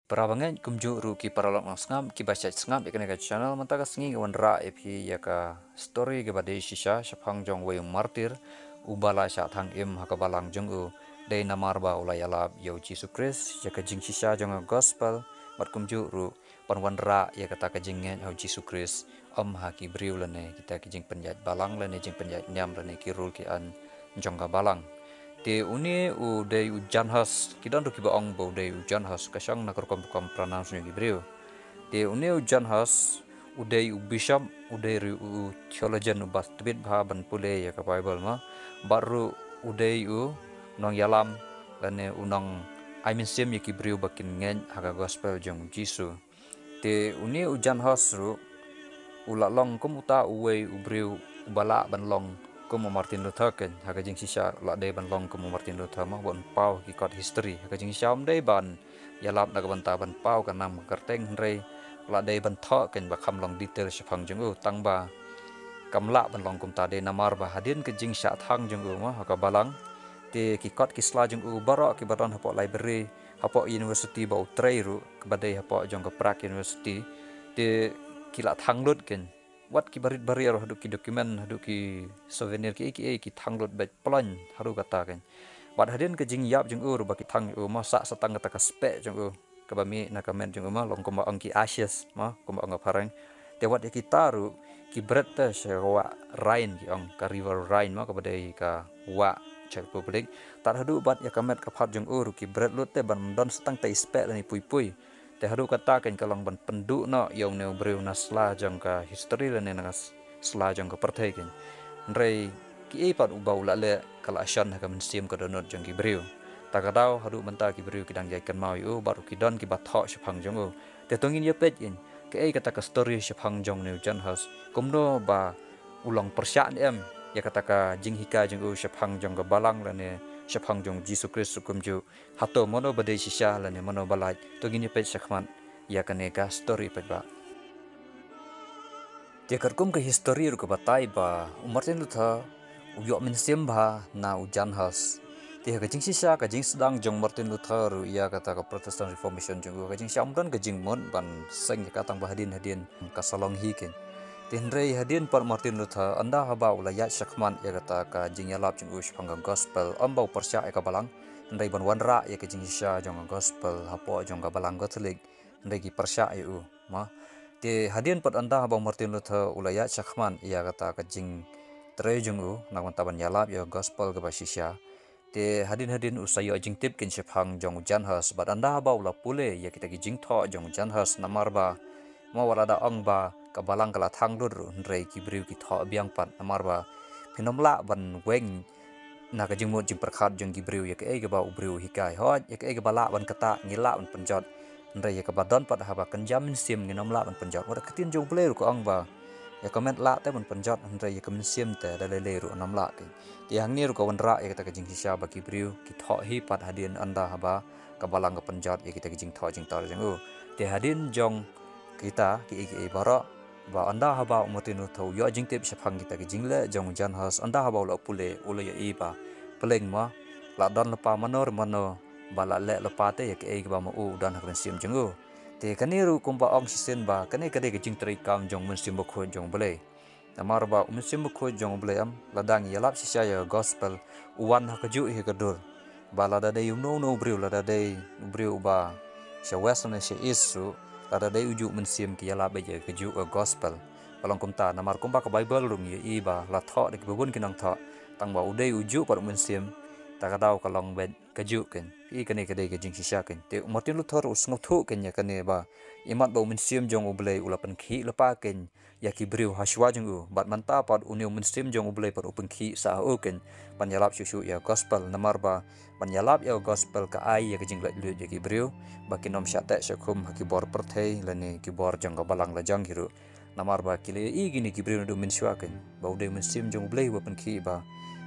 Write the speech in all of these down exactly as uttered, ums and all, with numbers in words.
Para bangeit kumjuh ruh ki paralok nongsngap kiba shait sngap ïa kane ka channel, mynta ka sngi nga wanrah ïa phi ïa ka story kaba dei shisha shaphang jong uwei u martir uba la shah thang im ha ka balang jong u, dei namar ba u la ïalap ïa u Jisu Khrist, ïa ka jingshisha jong ka gospel, bad kumjuh ruh ban wanrah ïa kata ka jingngeit ha u Jisu Khrist, ym ha ki briew lane kita ki jingpynïaid balang lane jingpynïaid niam lane ki rule ki aiñ jong ka balang. Te une u dei u Janhus, ki don ruh kiba ong ba u dei u Janhus, ka shong na ka rukom rukom pronounce jong ki briew. Te une u Janhus u dei u bishop, u dei ruh u theologian uba tbit bha ban pule ïa ka Bible ma, bad ruh u dei u nongïalam lane u nong ai mynsiem ïa ki briew ba kin ngeit ha ka gospel jong u Jisu. Te une u Janhus ruh u la long kum uta uwei u briew uba lah ban long kum u Martin Luther, keiñ ha ka jingshisha u la dei ban long kum u Martin Luther ma, ban paw ki kot history. Ha ka jingshisha um dei ban ïalap na ka bynta ban paw ka nam ka kyrteng, hynrei u la dei ban thoh keiñ ba kham long detail shaphang jong u, tang ba kam lah ban long kumta, dei namar ba hadien ka jingshah thang jong u ma ha ka balang, te ki kot ki sla jong u baroh kiba don hapoh library, hapoh university ba u trei ruh, kaba dei hapoh jong ka Prague University, te ki la thang lut keiñ. Wat kiba rit ba riar haduh ki document, haduh ki souvenir, kiei kiei ki thang lut beit, ploiñ haduh kata keiñ. Bad hadien ka jingïap jong u ruh ba ki thang u ma, sah sa tang kata ka speh jong u kaba mih na ka met jong u ma, long kumba ong ki ashes ma, kumba ong ka phareng. Te wat ïa kita ruh ki bret te sha ka wah Rhine, ki ong ka river Rhine ma, kaba dei ka wah Czech Republic. Tad haduh bad ïa ka met ka phad jong u ruh ki bret lut te ban ym don sa tang tai speh lane pui pui. Te haduh kata keiñ ka long ban pynduh noh ïa une u briew na sla jong ka history lane na s-, sla jong ka pyrthei keiñ. Hynrei kiei pat uba u la leh ka la shon ha ka mynsiem ka dohnud jong ki briew. Ta ka daw haduh mynta ki briew ki dang ïai kynmaw ïa u, bad ruh ki don kiba thoh shaphang jong u. Te to ngin ïa peit keiñ kaei kata ka story shaphang jong une u Janhus, kumno ba u long pyrshah ne em ïa kata ka jinghikai jong u shaphang jong ka balang lane shaphang jong u Jisu Khrist ruh kumjuh. Hato mano ba dei shisha lane mano ba lait, to ngin ïa peit shakhmat ïa kane ka story paidbah. Te katkum ka history ruh ka batai ba u Martin Luther u ïoh mynsiem bha na u Janhus. Te ha ka jingshisha ka jingsdang jong Martin Luther ruh ïa kata ka Protestant Reformation jong u, ka jingshisha um don ka jingmut ban seng ïa ka, tang ba hadien hadien ka sa long hi keiñ. Te hynrei hadien pat Martin Luther, ynda haba u la ïaid shakhmat ïa kata ka jingïalap jong u shaphang ka gospel, ym ba u pyrshah ïa ka balang, hynrei ban wanrah ïa ka jingshisha jong ka gospel hapoh jong ka balang Katholik, hynrei ki pyrshah ïa u ma. Te hadien pat ynda haba u Martin Luther u la ïaid shakhmat ïa kata ka jingtrei jong u na ka bynta ban ïalap ïa ka gospel kaba shisha, te hadien hadien u sa ïoh jingtip keiñ shaphang jong u Janhus, bad ynda haba u la pule ïa kita ki jingthoh jong u Janhus, namar ba ma wat lada ong ba ka balang ka la thang lut ruh, hynrei ki briew ki thoh biang pat, namar ba phin ym lah ban weng na ka jingmut jingpyrkhat jong ki briew ïa kaei kaba u briew u hikai. Hooid, ïa kaei kaba lah ban ktah ngi lah ban pynjot, hynrei ïa kaba don pat haba kynja mynsiem ngin ym lah ban pynjot. Wat ka ktien jong u Blei ruh ka ong ba ïa ka met lah te ban pynjot, hynrei ïa ka mynsiem te da lei lei ruh ngin ym lah keiñ. Te hangne ruh ka wanrah ïa kata ka jingshisha ba ki briew ki thoh hi pat hadien ynda haba ka balang ka pynjot ïa kita ki jingthoh jingtor jong u. Te hadien jong kita kiei kiei baroh, ba ynda haba u Martin Luther u ïoh jingtip shaphang kita ki jingleh jong u Janhus, ynda haba u la pule u la ïohi ba pleng ma la don lypa mano re mano ba la leh lypa te ïa kaei kaba ma u u don ha ka mynsiem jong u. Te kane ruh kumba ong shisien ba kane ka dei ka jingtrei kam jong u Mynsiem Bakhuid jong u Blei. Namar ba u Mynsiem Bakhuid jong u Blei em, lada ngi ïalap shisha ïa ka gospel, u wan ha kajuh hi ka dur. Ba lada dei uno uno u briew, lada dei u briew uba sha west ne sha east ruh, lada dei ujuh u mynsiem ki ïalap beit ïa kajuh ka gospel. Ba long kumta, namar kumba ka Bible ruh ngi ïohi ba la thoh da kiba bun ki nongthoh, tang ba u dei ujuh pat u mynsiem, ta ka daw ka long beit kajuh keiñ. Ïa kane ka dei ka jingshisha keiñ. Te u Martin Luther u sngewthuh keiñ ïa kane ba imat ba u Mynsiem jong u Blei u la pynkhih lypa keiñ ïa ki briew ha shuwa jong u, bad mynta pat une u Mynsiem jong u Blei pat u pynkhih sa ha u keiñ ban ïalap shuh shuh ïa ka gospel, namar ba ban ïalap ïa ka gospel ka ai ïa ka jinglaitluid ïa ki briew ba kin ym shah teh shah khum ha ki bor pyrthei lane ki bor jong ka balang lajong hi ruh. Namar ba ki la ïohi kine ki briew naduh mynshuwa keiñ ba u dei u Mynsiem jong u Blei uba pynkhih ba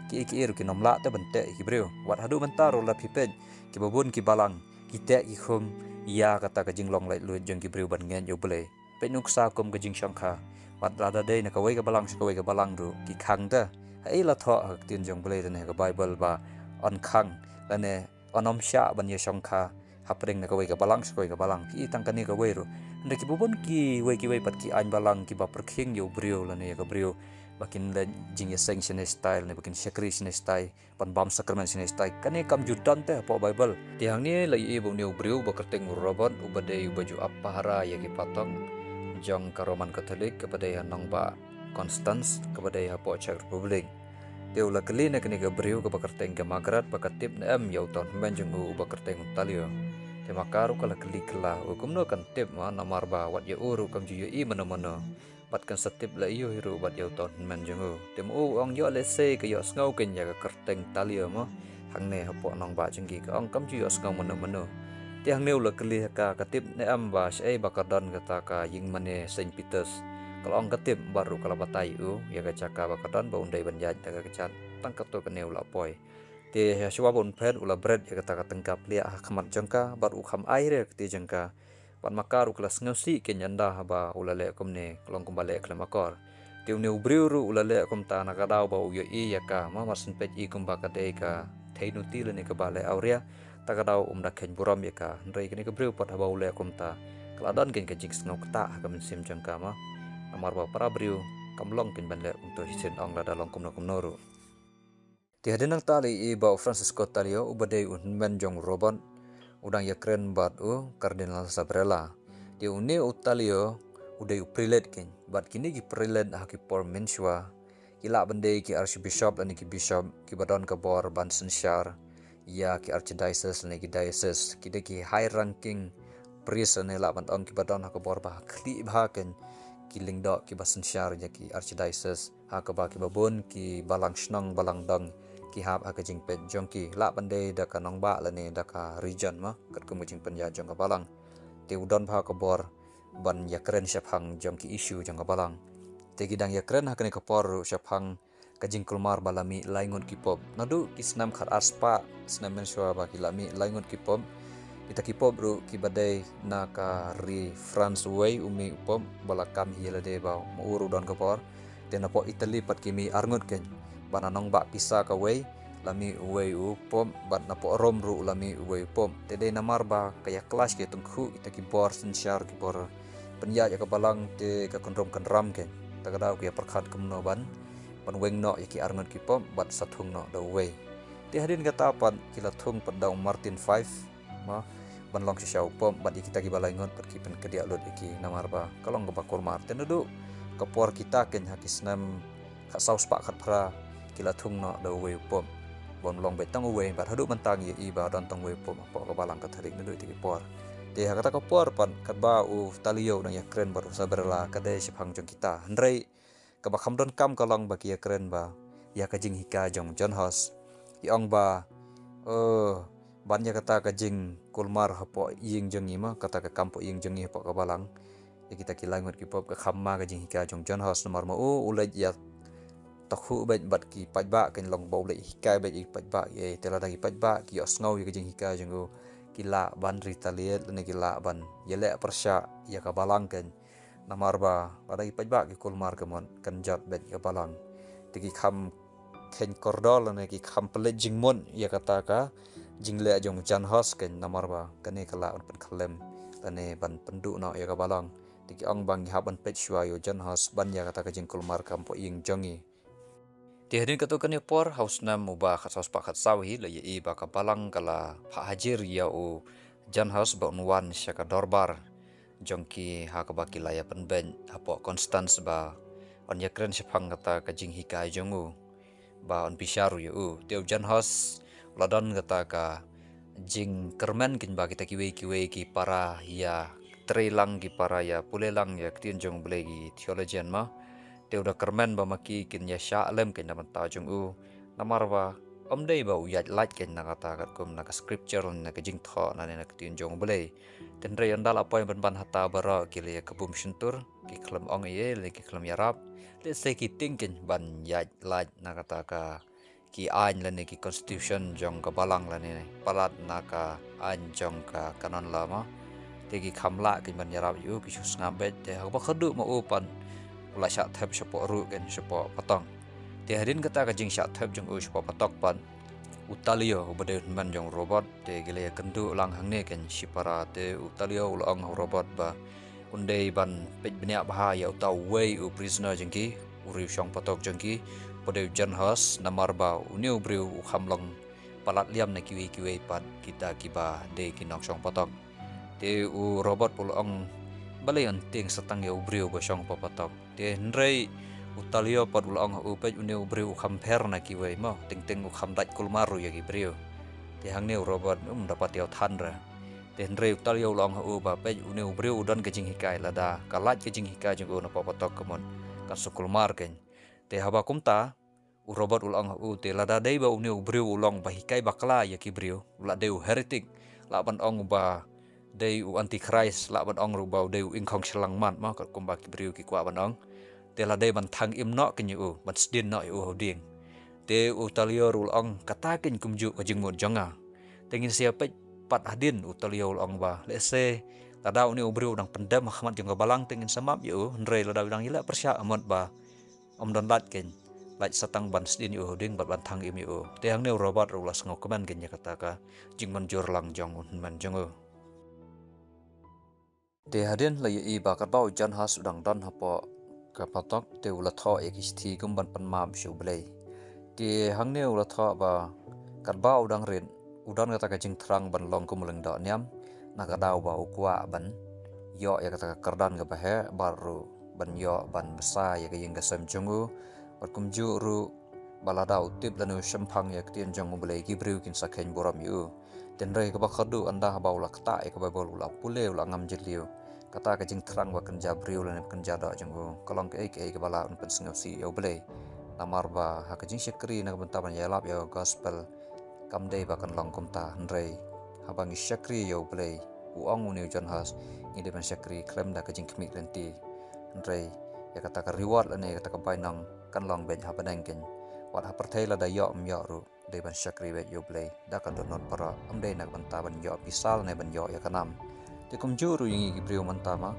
kiei kiei ruh kin ym lah te ban teh ïa ki briew. Wat haduh mynta ruh lada phi peit kiba bun ki balang ki teh ki khum ïa kata ka jinglong laitluid jong ki briew ban ngeit ïa u Blei. Peit nuksa kum ka jingshongkha. Wat lada dei na kawei ka balang sha kawei ka balang ruh ki khang te. Haei la thoh ha ka ktien jong u Blei lane ha ka Bible ba yn khang lane yn ym shah ban ïa shongkha hapdeng na kawei ka balang sha kawei ka balang. Phi i tang kane kawei ruh. Hynrei kiba bun kiwei kiwei pat ki aiñ balang kiba pyrkhing ïa u briew lane ïa ka briew ba kin leh jingïaseng shane stai lane ba kin shakri shane stai, ban bam sakramen shane stai. Kane kam ju don te hapoh Baibl. Te hangne la ïohi ba une u briew ba kyrteng u Robert, uba dei uba ju ap pahara ïa ki patong jong ka Roman Catholic kaba dei ha nongbah Constance, kaba dei hapoh Czech Republic. Te u la kylli na kane ka briew kaba kyrteng ka Margaret ba ka tip ne em ïa uta u hynmen jong u uba kyrteng u Talio. Te ma ka ruh ka la kylli kylla, u kumno kan tip ma, namar ba wat ïa u ruh kam ju ïohi mano mano. Bad kan sa tip la ïohi ruh bad ïa uta u hynmen jong u. Te ma u ong ïoh lehse ka ïohsngew kein ïa ka kyrteng Talio mo. Hangne hapoh nongbah jong ki, ka ong kam ju ïohsngew mano mano. Te hangne u la kylli ha ka, ka tip ne em ba shaei ba ka don kata ka ïingmane Saint Peter's. Ka la ong ka tip bad ruh ka la batai u ïa ka jaka ba ka don ba un dei ban ïaid da ka kjat. Tang katto katne u la poi. Te ha shuwa ba un phet u la bret ïa kata ka tyngka pliah ha khmat jong ka bad u kham ai re ha kti jong ka. Bad ma ka ruh ka la sngewsih kein ynda haba u la leh kumne, ka long kumba leh khlem akor. Te une u briew ruh u la leh kumta na ka daw ba u ïohi ïa ka, ma mar syn peit i kumba ka dei ka theinuti lane kaba leh awria. Ta ka daw um da kheiñ burom ïa ka. Hynrei kane ka briew pat haba u leh kumta, ka la don kein ka jingsngew ktah ha ka mynsiem jong ka ma. Namar ba para briew kam long kein ban leh kumto shisien, ong lada long kumno kumno ruh. Te hadien nangta la ïohi ba u Francisco Talio, uba dei u hynmen jong u Robert, u dang ïakren bad u Cardinal Sabrella. Te une u Talio u dei u prelate kein, bad kine ki prelate ha ki por mynshuwa ki lah ban dei ki archbishop lane ki bishop kiba don ka bor ban synshar ïa ki archdiocese lane ki diocese. Ki dei ki high ranking priest lane lah ban ong kiba don ha ka bor ba ha khlieh bha kein, ki lyngdoh kiba synshar ïa ki archdiocese. Ha kaba kiba bun ki balang shnong balang dong ki hap ha ka jingpeit jong ki, lah ban dei da ka nongbah lane da ka region ma, katkum ka jingpynïaid jong ka balang. Te u don bha ka bor ban ïakren shaphang jong ki issue jong ka balang. Te ki dang ïakren ha kane ka por ruh shaphang ka jingkulmar ba la mih lai ngut ki pop. Naduh ki snem khat ar spah snem mynshuwa ba ki la mih lai ngut ki pop. Kita ki pop ruh kiba dei na ka ri France uwei u mih u pop ba la kam hi lade ba ma u ruh don ka bor. Te napoh Italy pat ki mih ar ngut kein. Bad na nongbah Pisa kawei la mih uwei u pop, bad napoh Rome ruh la mih uwei u pop. Te dei namar ba ka ïa clash, ka ïa tyngkhuh kita ki bor synshar, ki bor pynïaid ïa ka balang, te ka kynrum kynram kein. Ta ka daw ki ïa pyrkhat kumno ban, ban weng noh ïa ki ar ngut ki pop bad sa thung noh da uwei. Te hadien kata pat ki la thung pat da u Martin five, ma, ban long shisha u pop, bad ïa kita kiba lai ngut pat ki pynkdiah lut ïa ki namar ba ka long kaba kulmar. Te naduh ka por kita kein ha ki snem khat saw spah khat phra ki la thung noh da uwei u pop. Ban long beit tang uwei, bad haduh mynta ngi ïohi ba don tang uwei u pop hapoh ka balang Katholik naduh ïa kita ki por. Te ha kata ka por pat katba u Talio u dang ïakren bad u Sabrella ka dei shaphang jong kita. Hynrei kaba kham donkam ka long ba ki ïakren ba ïa ka jinghikai jong u John Hus. Ki ong ba, eh, ban ïa kata ka jingkulmar hapoh ïing jong ngi ma, kata ka kam hapoh ïing jong ngi hapoh ka balang, ïa kita ki lai ngut ki pop ka kham ma ka jinghikai jong u John Hus namar ma u u leit ïa tokhuh beit bad ki paidbah, kein long ba u leit hikai beit ïa ki paidbah. Ïa te lada ki paidbah ki ïohsngew ïa ka jinghikai jong u, ki lah ban retaliate lane ki lah ban ïaleh pyrshah ïa ka balang kein. Namar ba lada ki paidbah ki kulmar ka mut kan jot beit ka balang. Te ki kham kheiñ kordor lane ki kham pynleit jingmut ïa kata ka jingleh jong u John Hus kein, namar ba kane ka lah ban pynkhyllem lane ban pynduh noh ïa ka balang. Te ki ong ba ngi hap ban peit shuwa ïa u John Hus ban ïa kata ka jingkulmar kam hapoh ïing jong ngi. Te hadien katto katne por ha u snem uba khat saw spah khat saw hi la ïohi ba ka balang ka la phah hajir ïa u John Hus ba un wan sha ka dorbar jong ki ha kaba ki la ïa pynbeit hapoh Constance ba un ïakren shaphang kata ka jinghikai jong u, ba un bishar ïa u. Te u John Hus u la don kata ka jingkyrmen kein ba kita kiwei kiwei ki para ïa trei lang, ki para ïa pule lang ïa ka ktien jong U Blei, ki theologian ma. Te u da kyrmen ba ma ki kin ïa shah lem kein na bynta jong u. Namar ba ym dei ba u ïaid lait kein na kata katkum na ka scripture, na ka jingthoh, na ne na ka ktien jong U Blei. Te hynrei ynda la poi ban ban hata baroh ki la ïa kbum shyntur, ki khlem ong ei ei, lane ki khlem ïarap. Lehse ki tieng kein ban ïaid lait na kata ka ki aiñ lane ki constitution jong ka balang lane palat na ka aiñ jong ka canon law ma. Te ki kham lah kein ban ïarap ïa u, ki shu sngap beit. Te ha kaba khatduh ma u pat u la shah thep shapoh ruh kein, shapoh patong. Te hadien kata ka jingshah thep jong u shapoh patok pat, U Talio uba dei u hynmen jong u Robert, te ki la ïakynduh lang hangne kein shipara. Te u Talio u la ong ha u Robert ba un dei ban peit bniah bha ïa uta uwei u prisoner jong ki, u riew shong patok jong ki, uba dei u John Hus, namar ba une u briew u kham long palat liam na kiwei kiwei pat kita kiba dei ki nongshong patok. Te u Robert u la ong, balei yn tieng sa tang ïa u briew ba shong papatok? Te hynrei u Talio pat u la ong ha u, peit, une u briew u kham pher na kiwei mo, teng teng u kham dait kulmar ruh ïa ki briew. Te hangne u Robert um da pat ïoh than re. Te hynrei u Talio u la ong ha u ba, peit, une u briew u don ka jinghikai, lada ka lait ka jinghikai jong u na papatok ka mut kan sa kulmar kein. Te haba kumta u Robert u la ong ha u, te lada dei ba une u briew u long ba hikai bakla ïa ki briew, u la dei u heretic, lah ban ong ba dei u antichrist, lah ban ong ruh ba u dei u ingkhong shyllangmat mo, katkum ba ki briew ki kwah ban ong. Te la dei ban thang im noh kein ïa u, ban sdien noh ïa u ha u dieng. Te u Talio ruh u la ong, kata kein kumjuh ka jingmut jong nga. Te ngin sa ïa peit pat hadien. U Talio u la ong ba lehse lada une u briew u dang pyndem ha khmat jong ka balang te ngin sa map ïa u, hynrei lada u dang ïaleh pyrshah, ka mut ba ym don lad kein, lait sa tang ban sdien ïa u ha u dieng bad ban thang im ïa u. Te hangne u Robert ruh u la sngewkmen kein ïa kata ka jingmynjur lang jong u hynmen jong u. Te hadien la ïohi ba katba u John Hus u dang don hapoh ka patok, te u la thoh ïa ki shithi kum ban pynmap sha U Blei. Te hangne u la thoh ba katba u dang rit, u don kata ka jingthrang ban long kum u lyngdoh niam, na ka daw ba u kwah ban ïoh ïa kata ka kyrdan kaba heh, bad ruh ban ïoh ban bsa ïa ka ïing ka sem jong u, bad kumjuh ruh ba lada u tip lane u shemphang ïa ka ktien jong U Blei, ki briew kin sa kheiñ burom ïa u. Te hynrei kaba khatduh, ynda haba u la ktah ïa ka Baibl, u la pule, u la ngam jylliew, kata ka jingthrang ba kynja briew lane ba kynja doh jong u ka long kaei kaei kaba lah ban pynsngewsih ïa U Blei. Namar ba ha ka jingshakri na ka bynta ban ïalap ïa ka gospel, kam dei ba kan long kumta, hynrei haba ngi shakri ïa U Blei, u ong une u John Hus, ngi dei ban shakri khlem da ka jingkhmih lynti. Hynrei ïa kata ka reward lane ïa kata ka bainong kan long beit ha bneng kein. Wat ha pyrthei lada ïoh ym ïoh ruh, dei ban shakri beit ïa U Blei da ka dohnud baroh, ym dei na ka bynta ban ïoh pisa ne ban ïoh ïa ka nam. Te kumjuh ruh ïa ngi ki briew mynta ma,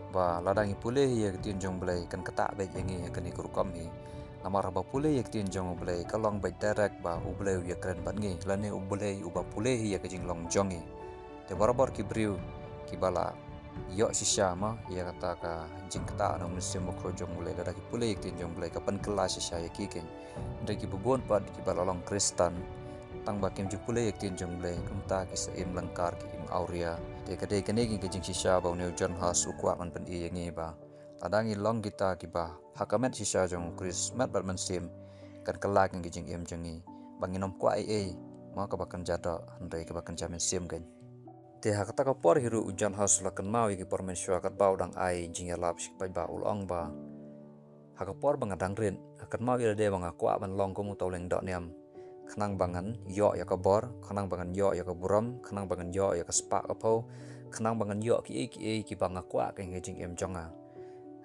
ba lada ngi pule hi ïa ka ktien jong U Blei, kan ktah beit ïa ngi ha kane ka rukom hi. Namar haba pule ïa ka ktien jong U Blei ka long beit direct ba U Blei u ïakren bad ngi, lane U Blei uba pule hi ïa ka jinglong jong ngi. Te barabor ki briew kiba la ïoh shisha ma ïa kata ka jingktah na U Mynsiem Bakhuid jong U Blei, lada ki pule ïa ka ktien jong U Blei ka pynkylla shisha ïa ki kein. Hynrei kiba bun pat kiba la long Khristan, tang ba kim ju pule ïa ka ktien jong U Blei, kumta ki sa im lyngkar, ki im awria. Te ka dei kane ka jingshisha ba une u John Hus u kwah ban pyni ïa ngi ba lada ngi long kita kiba ha ka met shisha jong U Khrist, met bad mynsiem, kan kylla ïa ka jingim jong ngi, ba ngin ym kwah ei ei ma kaba kynja doh, hynrei kaba kynja mynsiem kein. Te ha kata ka por hi ruh u John Hus u la kynmaw ïa ki por mynshuwa katba u dang ai jingïalap sha ki paidbah, u la ong ba ha ka por ba nga dang rit, nga kynmaw ïa lade ba nga kwah ban long kum uta u lyngdoh niam, khnang ba ngan ïoh ïa ka bor, khnang ba ngan ïoh ïa ka burom, khnang ba ngan ïoh ïa ka spah ka phew, khnang ba ngan ïoh kiei kiei kiba nga kwah ha ka jingim jong nga.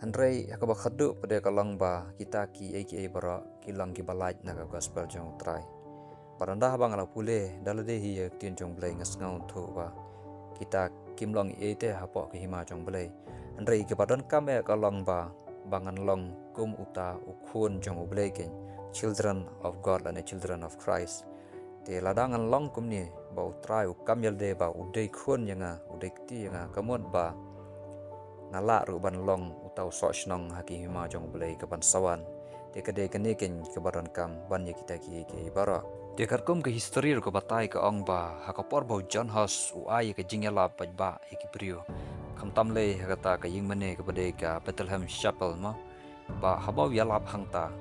Hynrei ha kaba khatduh pat ka long ba kita kiei kiei baroh ki long kiba lait na ka gospel jong U Trai. Bad ynda haba nga la pule da lade hi ïa ka ktien jong U Blei, nga sngewthuh ba kita kim long ei ei te hapoh ka hima jong U Blei. Hynrei kaba donkam eh ka long ba, ba ngan long kum uta u khun jong U Blei kein, children of God lane children of Christ. Te lada ngan long kumne, ba U Trai u kam ïalade ba u dei khun ïa nga, u dei kti ïa nga, ka mut ba nga lah ruh ban long uta u soh shnong ha ki hima jong U Blei kaban sa wan. Te ka dei kane kein kaba donkam ban ïa kita kiei kiei baroh. Te katkum ka history ruh ka batai, ka ong ba ha ka por ba u John Hus u ai ïa ka jingïalap paidbah ïa ki briew, khamtam lei ha kata ka ïingmane kaba dei ka Bethlehem Chapel ma, ba haba u ïalap hangta,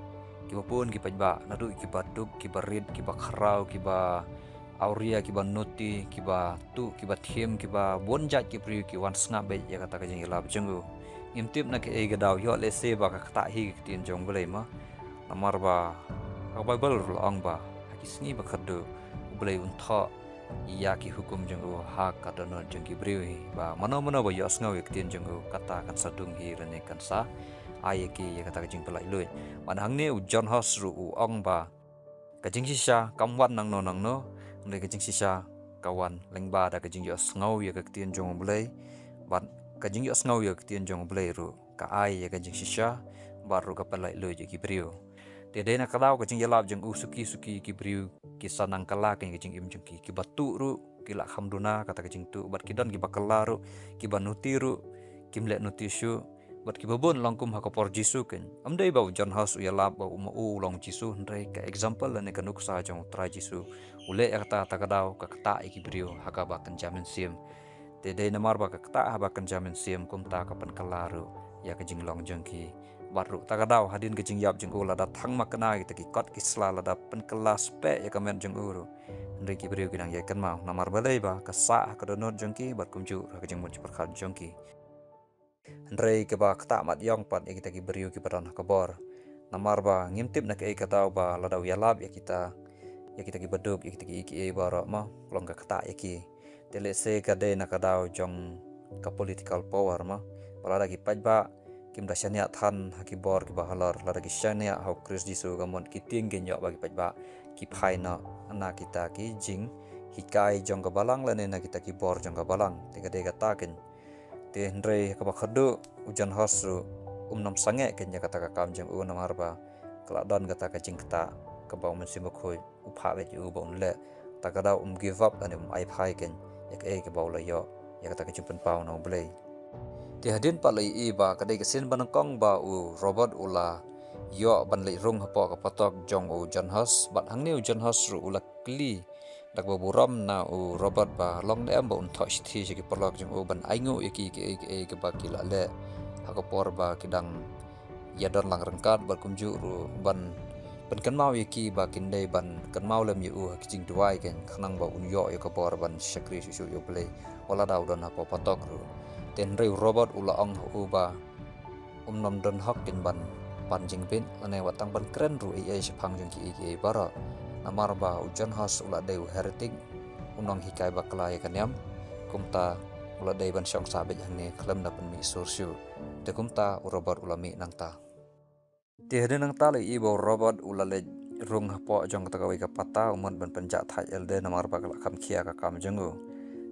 kiba bun ki paidbah, naduh kiba duk, kiba rit, kiba khraw, kiba awria, kiba nuti, kiba tuh, kiba thiem, kiba bun jait ki briew ki wan sngap beit ïa kata ka jingïalap jong u. Ngim tip na kaei ka daw, ïoh lehse ba ka ktah hi ka ktien jong U Blei ma. Namar ba ha ka Baibl ruh la ong ba ha ki sngi ba khatduh U Blei un thoh ïa ki hukum jong u ha ka dohnud jong ki briew hi, ba mano mano ba ïohsngew ïa ka ktien jong u, kata kan sa dung hi lane kan sa ai ïa ki ïa kata ka jingpyllait luid. Bad hangne u John Hus ruh u ong ba ka jingshisha kam wan nangno nangno, hynrei ka jingshisha ka wan lyngba da ka jingïohsngew ïa ka ktien jong U Blei, bad ka jingïohsngew ïa ka ktien jong U Blei ruh ka ai ïa ka jingshisha, bad ruh ka pynlait luid ïa ki briew. Te dei na ka daw ka jingïalap jong u, suki suki ki briew ki sa nang kylla ka jingim jong ki, kiba tuh ruh ki la kham duna kata ka jingtuh, bad ki don kiba kylla ruh, kiba nuti ruh kim leh nuti shuh. Bad kiba bun long kum ha ka por Jisu kein. Ym dei ba u John Huss u ïalap ba u ma u long Jisu, hynrei ka example lane ka nuksa jong u Trai Jisu u leh ïa kata, ta ka daw ka ktah ïa ki briew ha kaba kynja mynsiem. Te dei namar ba ka ktah haba kynja mynsiem, kumta ka pynkylla ruh ïa ka jinglong jong ki. Bad ruh ta ka daw hadien ka jingïap jong u, lada thang makna ïa kita ki kot ki sla, lada pynkylla speh ïa ka met jong u ruh, hynrei ki briew ki nang ïai kynmaw namar balei ba ka sah ha ka dohnud jong ki bad kumjuh ha ka jingmut jingpyrkhat jong ki. Hynrei kaba ktah mat ïong pat ïa kita ki briew kiba don ha ka bor. Namar ba ngim tip na kaei ka daw ba lada u ïalap ïa kita, ïa kita kiba duk, ïa kita kiei kiei baroh ma, long ka ktah ïa ki. Te lehse ka dei na ka daw jong ka political power ma, ba lada ki paidbah kim da shaniah than ha ki bor kiba halor, lada ki shaniah ha u Khrist Jisu, ka mut ki tieng ki ïoh ba ki paidbah ki phai noh na kita ki jinghikai jong ka balang lane na kita ki bor jong ka balang. Te ka dei kata kein. Te hynrei ha kaba khatduh u John Huss ruh um nym sangeh kein ïa kata ka kam jong u, namar ba ka la don kata ka jingktah kaba u Mynsiem Bakhuid u phah beit ïa u ba un leh. Ta ka daw um give up lane um ai phai kein ïa kaei kaba u la ïoh ïa kata ka jingpynpaw na U Blei. Te hadien pat la ïohi ba ka dei ka sien ba nyngkong ba u Robert u la ïoh ban leit rung hapoh ka patok jong u John Huss, bad hangne u John Huss ruh u la kylli da kaba burom na u Robert ba long ne em ba un thoh shithi sha ki paralok jong u ban ainguh ïa ki kaei kaei kaba ki la leh ha ka por ba ki dang ïa don lang ryngkat, bad kumjuh ruh ban pynkynmaw ïa ki ba kin dei ban kynmaw lem ïa u ha ki jingduwai kein, khnang ba un ïoh ïa ka bor ban shakri shuh shuh ïa U Blei wat la da u don hapoh patok ruh. Te hynrei u Robert u la ong ha u ba um nym don hok kein ban pan jingbit lane wat tang ban kren ruh ei ei shaphang jong kiei kiei baroh, namar ba u John Huss u la dei u heretic, u nonghikai bakla ïa ka niam. Kumta u la dei ban shong sah beit hangne khlem da pynmih sur shuh. Te kumta u Robert u la mih nangta. Te hadien nangta la ïohi ba u Robert u la leit rung hapoh jong kata kawei ka pata, u mut ban pynjah thait elde namar ba ka la kham khia ka kam jong u.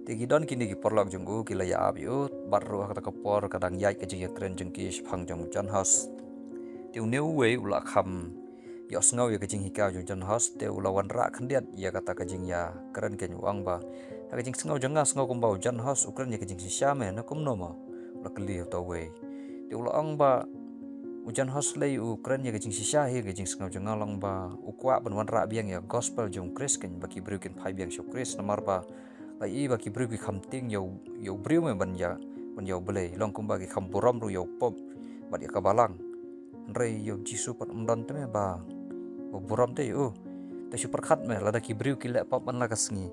Te ki don kine ki paralok jong u ki la ïa ap ïa u, bad ruh ha kata ka por ka dang ïaid ka jingïakren jong ki shaphang jong u John Huss. Te une uwei u la kham ïohsngew ïa ka jinghikai jong u John Huss, te u la wanrah khyndiat ïa kata ka jingïakren kein, u ong ba ha ka jingsngew jong nga sngew kumba u John Huss u kren ïa ka jingshisha me, na kumno mo? U la kylli uta uwei. Te u la ong ba u John Huss lei u kren ïa ka jingshisha hi, ka jingsngew jong nga long ba u kwah ban wanrah biang ïa ka gospel jong u Khrist kein, ba ki briew kin phai biang sha u Khrist, namar ba la ïohi ba ki briew ki kham tieng ïa u, ïa u briew me ban ïa, ban ïa U Blei, long kumba ki kham burom ruh ïa u Pope bad ïa ka balang. Hynrei ïa u Jisu pat um don te me ba, ba burom te ïa u. Te shu pyrkhat me, lada ki briew ki leh pop man la ka sngi,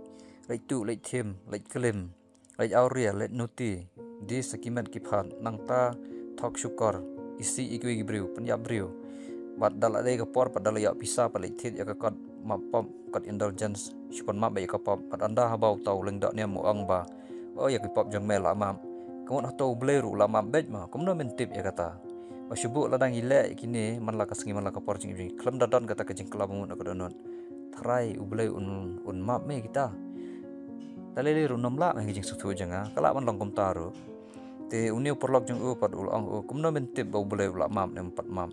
leit tuh, leit thim, leit klim, leit awria, leit nuti, die sa ki met ki phad, nangta thok shukor, isih ïa kiwei ki briew, pynïap briew. Bad da la dei ka por pat da la ïoh pisa pat leit thied ïa ka kot map pop, kot indulgence, shu pynmap beit ïa ka pop. Bad ynda haba uta u lyngdoh niam u ong ba, o, ïa ki pop jong me la map, ka mut hato U Blei ruh u la map beit mo? Kumno men tip ïa kata? Ba shu buh lada ngi leh ïa kine man la ka sngi man la ka por jingim jong ngi, khlem da don kata ka jingkylla bamut na ka dohnud, tharai U Blei un, un map me kita? Ta lei lei ruh nym lah me ha ka jingsngewthuh jong nga, ka lah ban long kumta ruh. Te une u paralok jong u pat u la ong, o, kumno men tip ba U Blei u la map ne um pat map?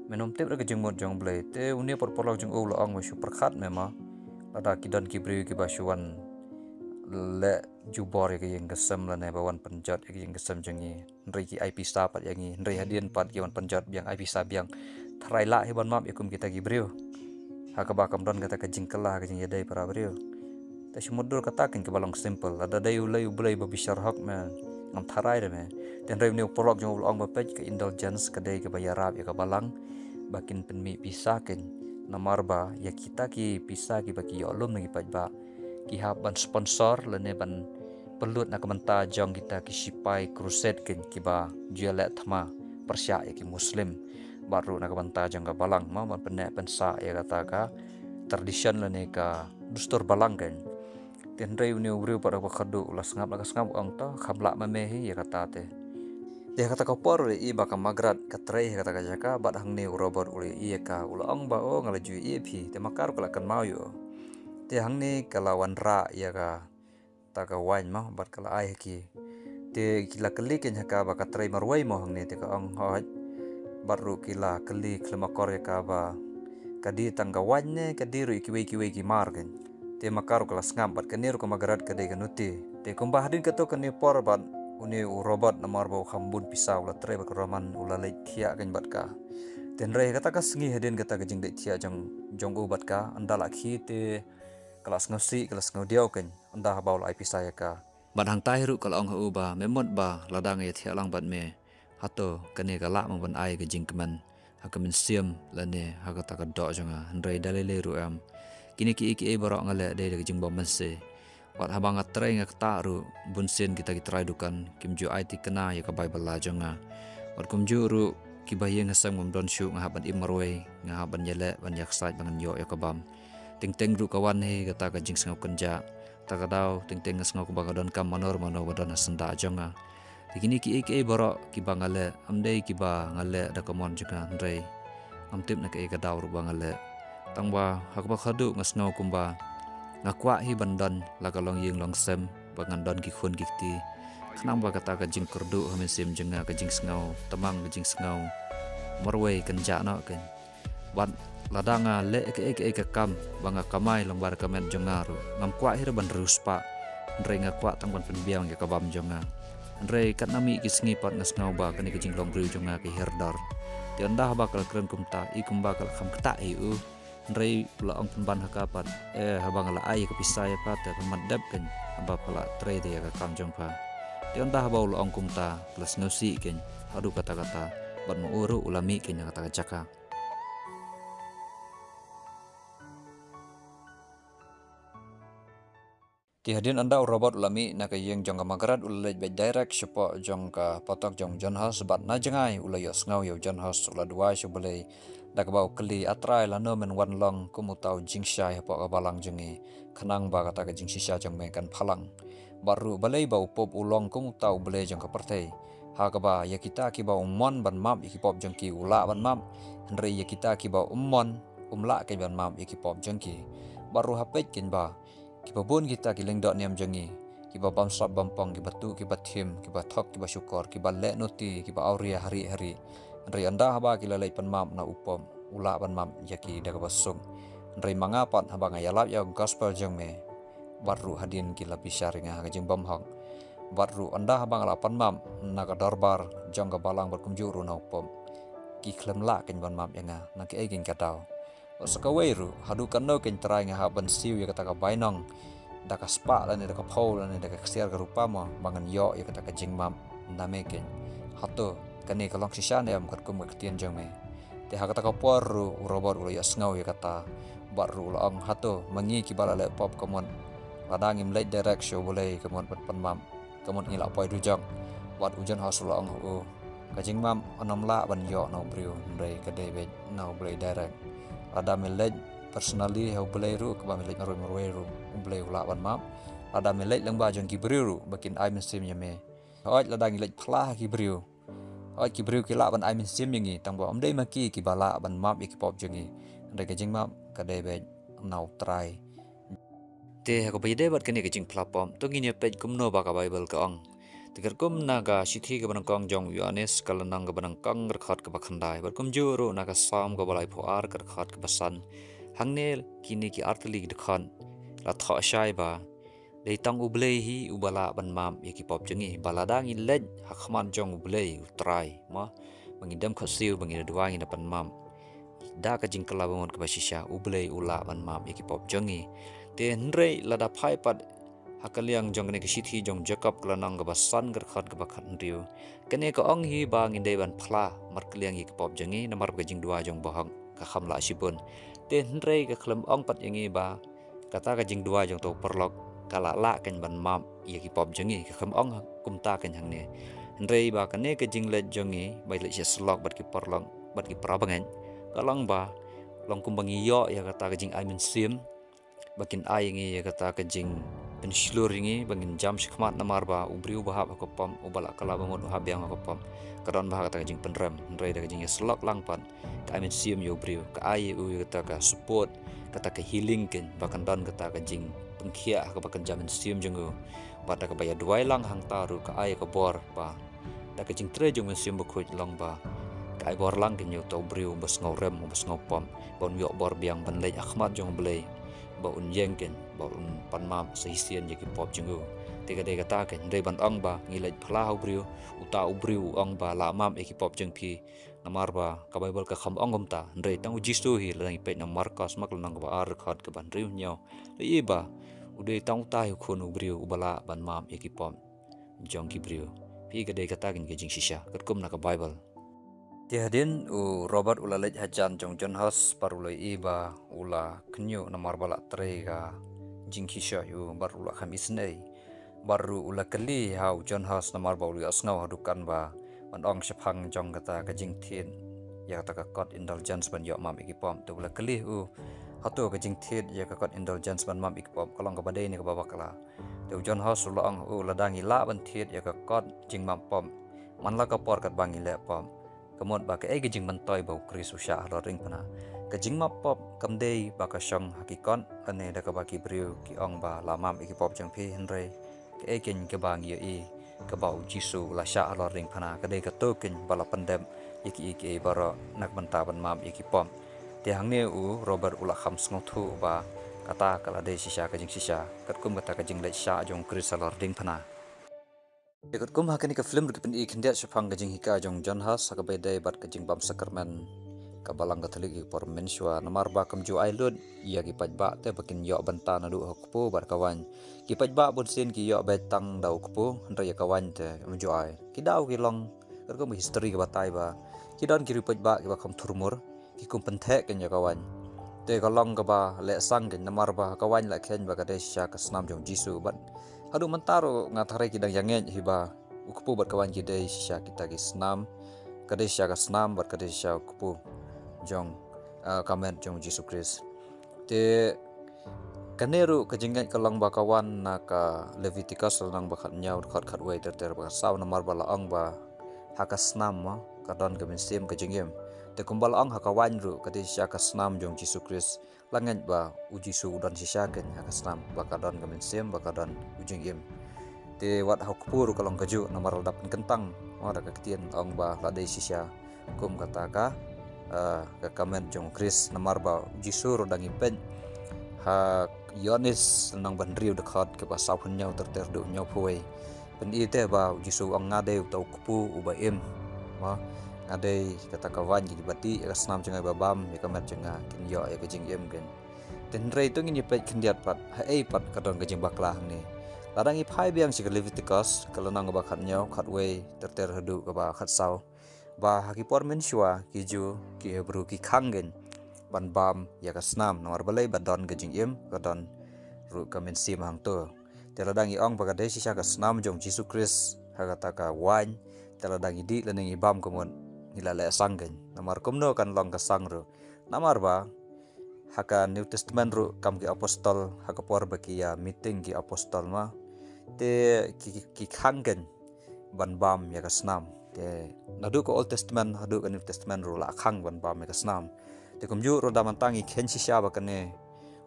Men nym tip ruh ka jingmut jong U Blei. Te une u paralok jong u u la ong ba shu pyrkhat me mo, lada ki don ki briew kiba shu wan leh jubor ïa ka ïing ka sem lane ba wan pynjot ïa ka ïing ka sem jong ngi, hynrei ki ai pisa pat ïa ngi, hynrei hadien pat ki wan pynjot biang, ai pisa biang, tharai lah hi ban map ïa kum kita ki briew, ha kaba kam don kata ka jingkylla, ka jingïadei para briew? Te shu mutdur kata kein kaba long simple, lada dei U Blei, U Blei ba bishar hok me, ngam tharai de me. Te hynrei une u paralok jong u u la ong ba peit, ka indulgence ka dei kaba ïarap ïa ka balang ba kin pynmih pisa kein, namar ba ïa kita ki pisa kiba ki ïoh lum na ki paidbah, ki hap ban sponsor lane ban pynlut na ka bynta jong kita ki sipai crusade kein kiba ju ïaleh thma pyrshah ïa ki Muslim, bad ruh na ka bynta jong ka balang mo, ban pynneh pynsah ïa kata ka tradition lane ka dustur balang kein. Te hynrei une u briew pat ha kaba khatduh u la sngap la ka sngap, u ong, to, kham lah ma me hi ïa kata te. Te ha kata ka por u la ïohi ba ka Margaret ka trei ha kata ka jaka, bad hangne u Robert u la ïohi ïa ka, u la ong ba, o, nga la ju ïohi ïa phi, te ma ka ruh ka la kynmaw ïa u. Te hangne ka la wanrah ïa kata ka wain mo, bad ka la ai ha ki. Te ki la kylli kein ha ka ba ka trei marwei mo hangne, te ka ong, hooid, pat ruh ki la kylli khlem akor ïa ka ba ka die tang ka waiñ ne ka die ruh ïa kiwei kiwei ki mar kein. Te ma ka ruh ka la sngap bad kane ruh ka Margaret ka dei ka nuti. Te kumba hadien kato kane por bad une u Robert namar ba u kham bun pisa u la trei bad ka Roman u la leit thiah kein bad ka. Te hynrei kata ka sngi hadien kata ka jingdei thiah jong jong u bad ka, ynda la khie te ka la sngewsih ka la sngewdiaw kein, ynda haba u la ai pisa ïa ka. Bad hangtai ruh ka la ong ha u ba, me mut ba lada nga ïa thiah lang bad me, hato kane ka lah mo ban ai ka jingkmen ha ka mynsiem lane ha kata ka doh jong nga, hynrei da lei lei ruh em. Kine kiei kiei baroh nga leh dei da ka jingbym banse. Wat haba nga trei nga ktah ruh, bun sien kita ki trai dukan kim ju ai tikna ïa ka bai bylla jong nga. Wat kumjuh ruh kiba ïeng ha sem ngam don shuh, nga hap ban im marwei, nga hap ban ïaleh ban ïaksaid ba ngan ïoh ïa ka bam. Teng teng ruh ka wan hi kata ka jingsngew kynjah. Ta ka daw teng teng nga sngew kaba ka don kam mano mano ba don ha syndah jong nga. Te kine kiei kiei baroh kiba nga leh, ym dei kiba nga leh da ka mon jong nga, hynrei ngam tip na kaei ka daw ruh ba nga leh. Tang ba ha kaba khatduh nga sngew kumba nga kwah hi ban don la ka longïing longsem ba ngan don ki khun ki kti. Khnang ba kata ka jingkyrduh ha mynsiem jong nga, ka jingsngew tymmen, ka jingsngew marwei kan jah noh kein. Bad lada nga leh kaei kaei ka kam ba nga kamai lyngba ka met jong nga ruh, ngam kwah hi ruh ban riewspah, hynrei nga kwah tang ban pynbiang ïa ka bam jong nga. Hynrei katba mih ki sngi pat nga sngew ba kane ka jinglong briew jong nga ka hiar dor. Te ynda haba ka la kren kumta, i kumba ka la kham ktah hi u. Hynrei u la ong pynban ha ka pat, eh, haba nga la ai ïa ka pisa ïa pha te pynban dep kein haba pha la trei te ïa ka kam jong pha. Te ynda haba u la ong kumta ka la sngewsih kein haduh katta katta, bad ma u ruh u la mih kein na kata ka jaka. Te hadien ynda u Robert u la mih na ka ïing jong ka Margaret, u la leit beit direct shapoh jong ka phatok jong u John Hus, bad na jngai u la ïohsngew ïa u John Hus u la duwai sha U Blei da kaba u kylli, A Trai, lano men wan long kum uta u jingshai hapoh ka balang jong ngi, khnang ba kata ka jingshisha jong me kan phalang. Bad ruh balei ba u Pope u long kum uta u blei jong ka pyrthei, ha kaba ïa kita kiba u mon ban map ïa ki pop jong ki u lah ban map, hynrei ïa kita kiba um mon um lah kein ban map ïa ki pop jong ki. Bad ruh ha peit kein ba kiba bun kita ki lyngdoh niam jong ngi, kiba bamsap bampong, kiba tuh kiba thim, kiba thok kiba shukor, kiba leh nuti, kiba awria ha rieh ha rieh. Hynrei ynda haba ki la leit pan map na u Pope, u lah ban map ïa ki da kaba suk. Hynrei ma nga pat, haba nga ïalap ïa ka gospel jong me, bad ruh hadien ki la bishar ïa nga ha ka jingbymhok, bad ruh ynda haba nga la pan map na ka dorbar jong ka balang bad kumjuh ruh na u Pope, ki khlem lah kein ban map ïa nga. Na kaei kein ka daw? Bad sa kawei ruh, haduh katno kein Trai nga hap ban siew ïa kata ka bainong da ka spah lane da ka phew lane da ka ksiar ka rupa mo ba ngan ïoh ïa kata ka jingmap na me kein? Hato kane ka long shisha ne em katkum ka ktien jong me? Te ha kata ka por ruh u Robert u la ïohsngew ïa kata, bad ruh u la ong, hato ma ngi kiba la leh pop ka mut lada ngim leit direct sha U Blei ka mut ban pan map, ka mut ngi la poi dujok? Bad u John Hus u la ong ha u, ka jingmap ym lah ban ïoh na u briew, hynrei ka dei beit na U Blei direct. Lada me leit personally ha U Blei ruh, kaba me leit marwei marwei ruh, U Blei u lah ban map. Lada me leit lyngba jong ki briew ruh ba kin ai mynsiem ïa me. Hooid, lada ngi leit phla ha ki briew, hooid, ki briew ki lah ban ai mynsiem ïa ngi, tang ba ym dei ma ki kiba lah ban map ïa ki pop jong ngi, hynrei ka jingmap ka dei beit na U Trai. Te ha kaba ïadei bad kane ka jingphla pop, to ngin ïa peit kumno ba ka Baibl ka ong. Te katkum na ka shithi kaba nyngkong jong u Ïoannis, ka lynnong kaba nyngkong, ka dkhot kaba khyndai, bad kumjuh ruh na ka Salm kaba laiphew ar, ka dkhot kaba san. Hangne kine ki artylli ki dkhot la thoh shai ba dei tang U Blei hi uba lah ban map ïa ki pop jong ngi. Ba lada ngi leit ha khmat jong U Blei U Trai, mo, ba ngi dem khohsiew, ba ngi da duwai, ngi da pan map, da ka jingkylla ba mut kaba shisha, U Blei u lah ban map ïa ki pop jong ngi. Te hynrei lada phai pat ha ka liang jong kane ka shithi jong Jakob, ka lynnong kaba san, ka dkhot kaba khathynriew, kane ka ong hi ba ngin dei ban phla markylliang ïa ki pop jong ngi namar ba ka jingduwai jong u bahok ka kham lah shibun. Te hynrei ka khlem ong pat ïa ngi ba kata ka jingduwai jong uta u paralok ka la lah kein ban map ïa ki pop jong ngi, ka khlem ong kumta kein hangne. Hynrei ba kane ka jingleit jong ngi ba leit sha syllok bad ki paralok bad ki parabangeit, ka long ba long kumba ngi ïoh ïa kata ka jingai mynsiem ba kin ai ïa ngi ïa kata ka jingpynshlur ïa ngi ba ngin jam shakhmat, namar ba u briew uba hap ha ka pop, uba la kylla ba mut u hap biang ha ka pop, ka don bha kata ka jingpynrem. Hynrei da ka jingïasyllok lang pat, ka ai mynsiem ïa u briew, ka ai ïa u ïa kata ka support, kata ka healing kein, ba kan don kata ka jingpynkhiah ha kaba kynja mynsiem jong u. Bad da kaba ïa duwai lang hangta ruh ka ai ïa ka bor ba da ka jingtrei jong u Mynsiem Bakhuid long ba Ka ai bor lang kein ïa uta u briew uba sngewrem, uba sngewpop, ba un ïoh bor biang ban leit ha khmat jong U Blei, ba un ïeng kein, ba un pan map sa shisien ïa ki pop jong u. Te ka dei kata kein, hynrei ban ong ba ngi leit phla ha u briew, uta u briew u ong ba lah map ïa ki pop jong phi. Namar ba ka Baibl ka kham ong kumta, hynrei tang U Jisu hi, lada ngi peit na Markos, ma ka lynnong kaba ar, dkhot kaba hynriew hynñiew, la ïohi ba u dei tang uta hi u Khun u briew uba lah ban map ïa ki pop jong ki briew. Phi, ka dei kata kein ka jingshisha katkum na ka Baibl. Te hadien u Robert u la leit hajan jong u John Huss, bad u la ïohi ba u la khynñiuh namar ba la trei ka jingshisha ïa u, bad u la kham isynei. Bad ruh u la kylli ha u John Huss namar ba u la ïohsngew ha dukan ba ban ong shaphang jong kata ka jingthied ïa kata ka kot indulgence ban ïoh map ïa ki pop. Te u la kylli u, hato ka jingthied ïa ka kot indulgence ban map ïa ki pop ka long kaba dei ne kaba bakla? Te u John Huss u la ong, u, lada ngi lah ban thied ïa ka kot jingmap pop man la ka por katba ngi leh pop, ka mut ba kaei ka jingmyntoi ba U Khrist u shah halor ringphna? Ka jingmap pop kam dei ba ka shong ha ki kot lane da kaba ki briew ki ong ba lah map ïa ki pop jong phi, hynrei kaei kein kaba ngi ïohi kaba U Jisu u la shah halor ringphna, ka dei kato kein ba la pyndep ïa kiei kiei baroh na ka bynta ban map ïa ki pop. Te hangne u Robert u la kham sngewthuh ba kata ka la dei shisha ka jingshisha katkum kata ka jingleit shah jong U Khrist halor ringphna. Te katkum ha kane ka film ruh ki pyni khyndiat shaphang ka jinghikai jong u John Huss ha kaba ïadei bad ka jingbam sakramen ka Balang Katholik ha ki por mynshuwa, namar ba kam ju ai lut ïa ki paidbah te ba kin ïoh bynta naduh ha u kpu bad ka waiñ. Ki paidbah bunsien ki ïoh beit tang da u kpu, hynrei ïa ka waiñ te kam ju ai. Ki daw ki long, katkum ka history ka batai ba ki don ki riew paidbah kiba kham thurmur, ki kum pyntheh kein ïa ka waiñ. Te ka long kaba leh sang kein namar ba ka waiñ la kheiñ ba ka dei shisha ka snam jong U Jisu, bad haduh mynta ruh nga tharai ki dang ïa ngeit hi ba u kpu bad ka waiñ ki dei shisha kita ki snam, ka dei shisha ka snam bad ka dei shisha u kpu jong, ah, ka met jong U Jisu Khrist. Te kane ruh ka jingngeit ka long ba ka wan na ka Leviticus lynnong ba khathynñiew, dkhot khatwei ter ter bad khatsaw, namar ba la ong ba ha ka snam, mo, ka don ka mynsiem, ka jingim. Te kumba la ong ha ka waiñ ruh ka dei shisha ka snam jong U Jisu Khrist, la ngeit ba U Jisu u don shisha kein ha ka snam, ba ka don ka mynsiem, ba ka don u jingim. Te wat ha u kpu ruh ka long kajuh, namar lada pynkyntang, mo, da ka ktien ong ba la dei shisha kum kata ka, ah, ka, ka met jong U Khrist, namar ba U Jisu ruh, lada ngi peit ha Ïoannis lynnong ba hynriew, dkhot kaba saw hynñiew ter ter haduh hynñiew phew wei, pyni te ba U Jisu u ong, nga dei uta u kpu uba im, mo, nga dei kata ka waiñ, kiba dih ïa ka snam jong nga, ba bam ïa ka met jong nga kin ïoh ïa ka jingim kein. Te hynrei to ngin ïa peit khyndiat pat haei pat ka don ka jingbakla hangne. Lada ngi phai biang sha ka Leviticus ka lynnong kaba khathynñiew, khatwei ter ter haduh kaba khatsaw, ba ha ki por mynshuwa ki Jiw, ki Hebru ki khang kein ban bam ïa ka snam, namar balei? Ba don ka jingim, ka don ruh ka mynsiem hangto. Te lada ngi ong ba ka dei shisha ka snam jong U Jisu Khrist ha kata ka waiñ, te lada ngi dih lane ngi bam, ka mut ngi la leh sang kein. Namar kumno kan long ka sang ruh? Namar ba ha ka New Testament ruh, kam ki apostol, ha ka por ba ki ïa meeting ki apostol, mo, te ki, ki, ki khang kein ban bam ïa ka snam. Te naduh ka Old Testament haduh ka New Testament ruh la khang ban bam ïa ka snam. Te kumjuh ruh, lada mynta ngi kheiñ shisha ba kane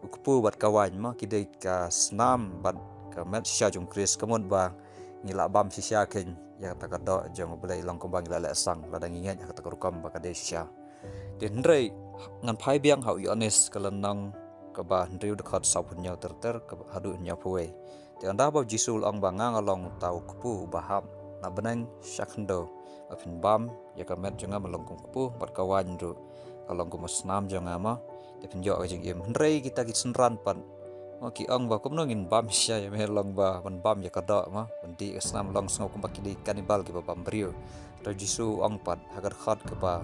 u kpu bad ka waiñ, mo, ki dei ka snam bad ka met shisha jong U Khrist, ka mut ba ngi la bam shisha kein ïa kata ka doh jong U Blei, long kumba ngi la leh sang lada ngi ngeit ha kata ka rukom ba ka dei shisha. Te hynrei ngan phai biang ha u Ïoannis ka lynnong kaba hynriew, dkhot saw phew hynñiew ter ter haduh hynñiew phew wei. Te ynda ba U Jisu u la ong ba, nga, nga long uta u kpu uba hap na bneng sha khyndew, ba phin bam ïa ka met jong nga ba long kum u kpu, bad ka waiñ ruh ka long kum u snam jong nga, mo, te phin ïoh ka jingim. Hynrei kita ki synran pat, mo, ki ong ba, kumno ngin bam shisha ïa me, long ba ban bam ïa ka doh, mo, ban dih ka snam, long sngew kumba ki dei cannibal, kiba bam briew. Te U Jisu u ong pat ha ka dkhot kaba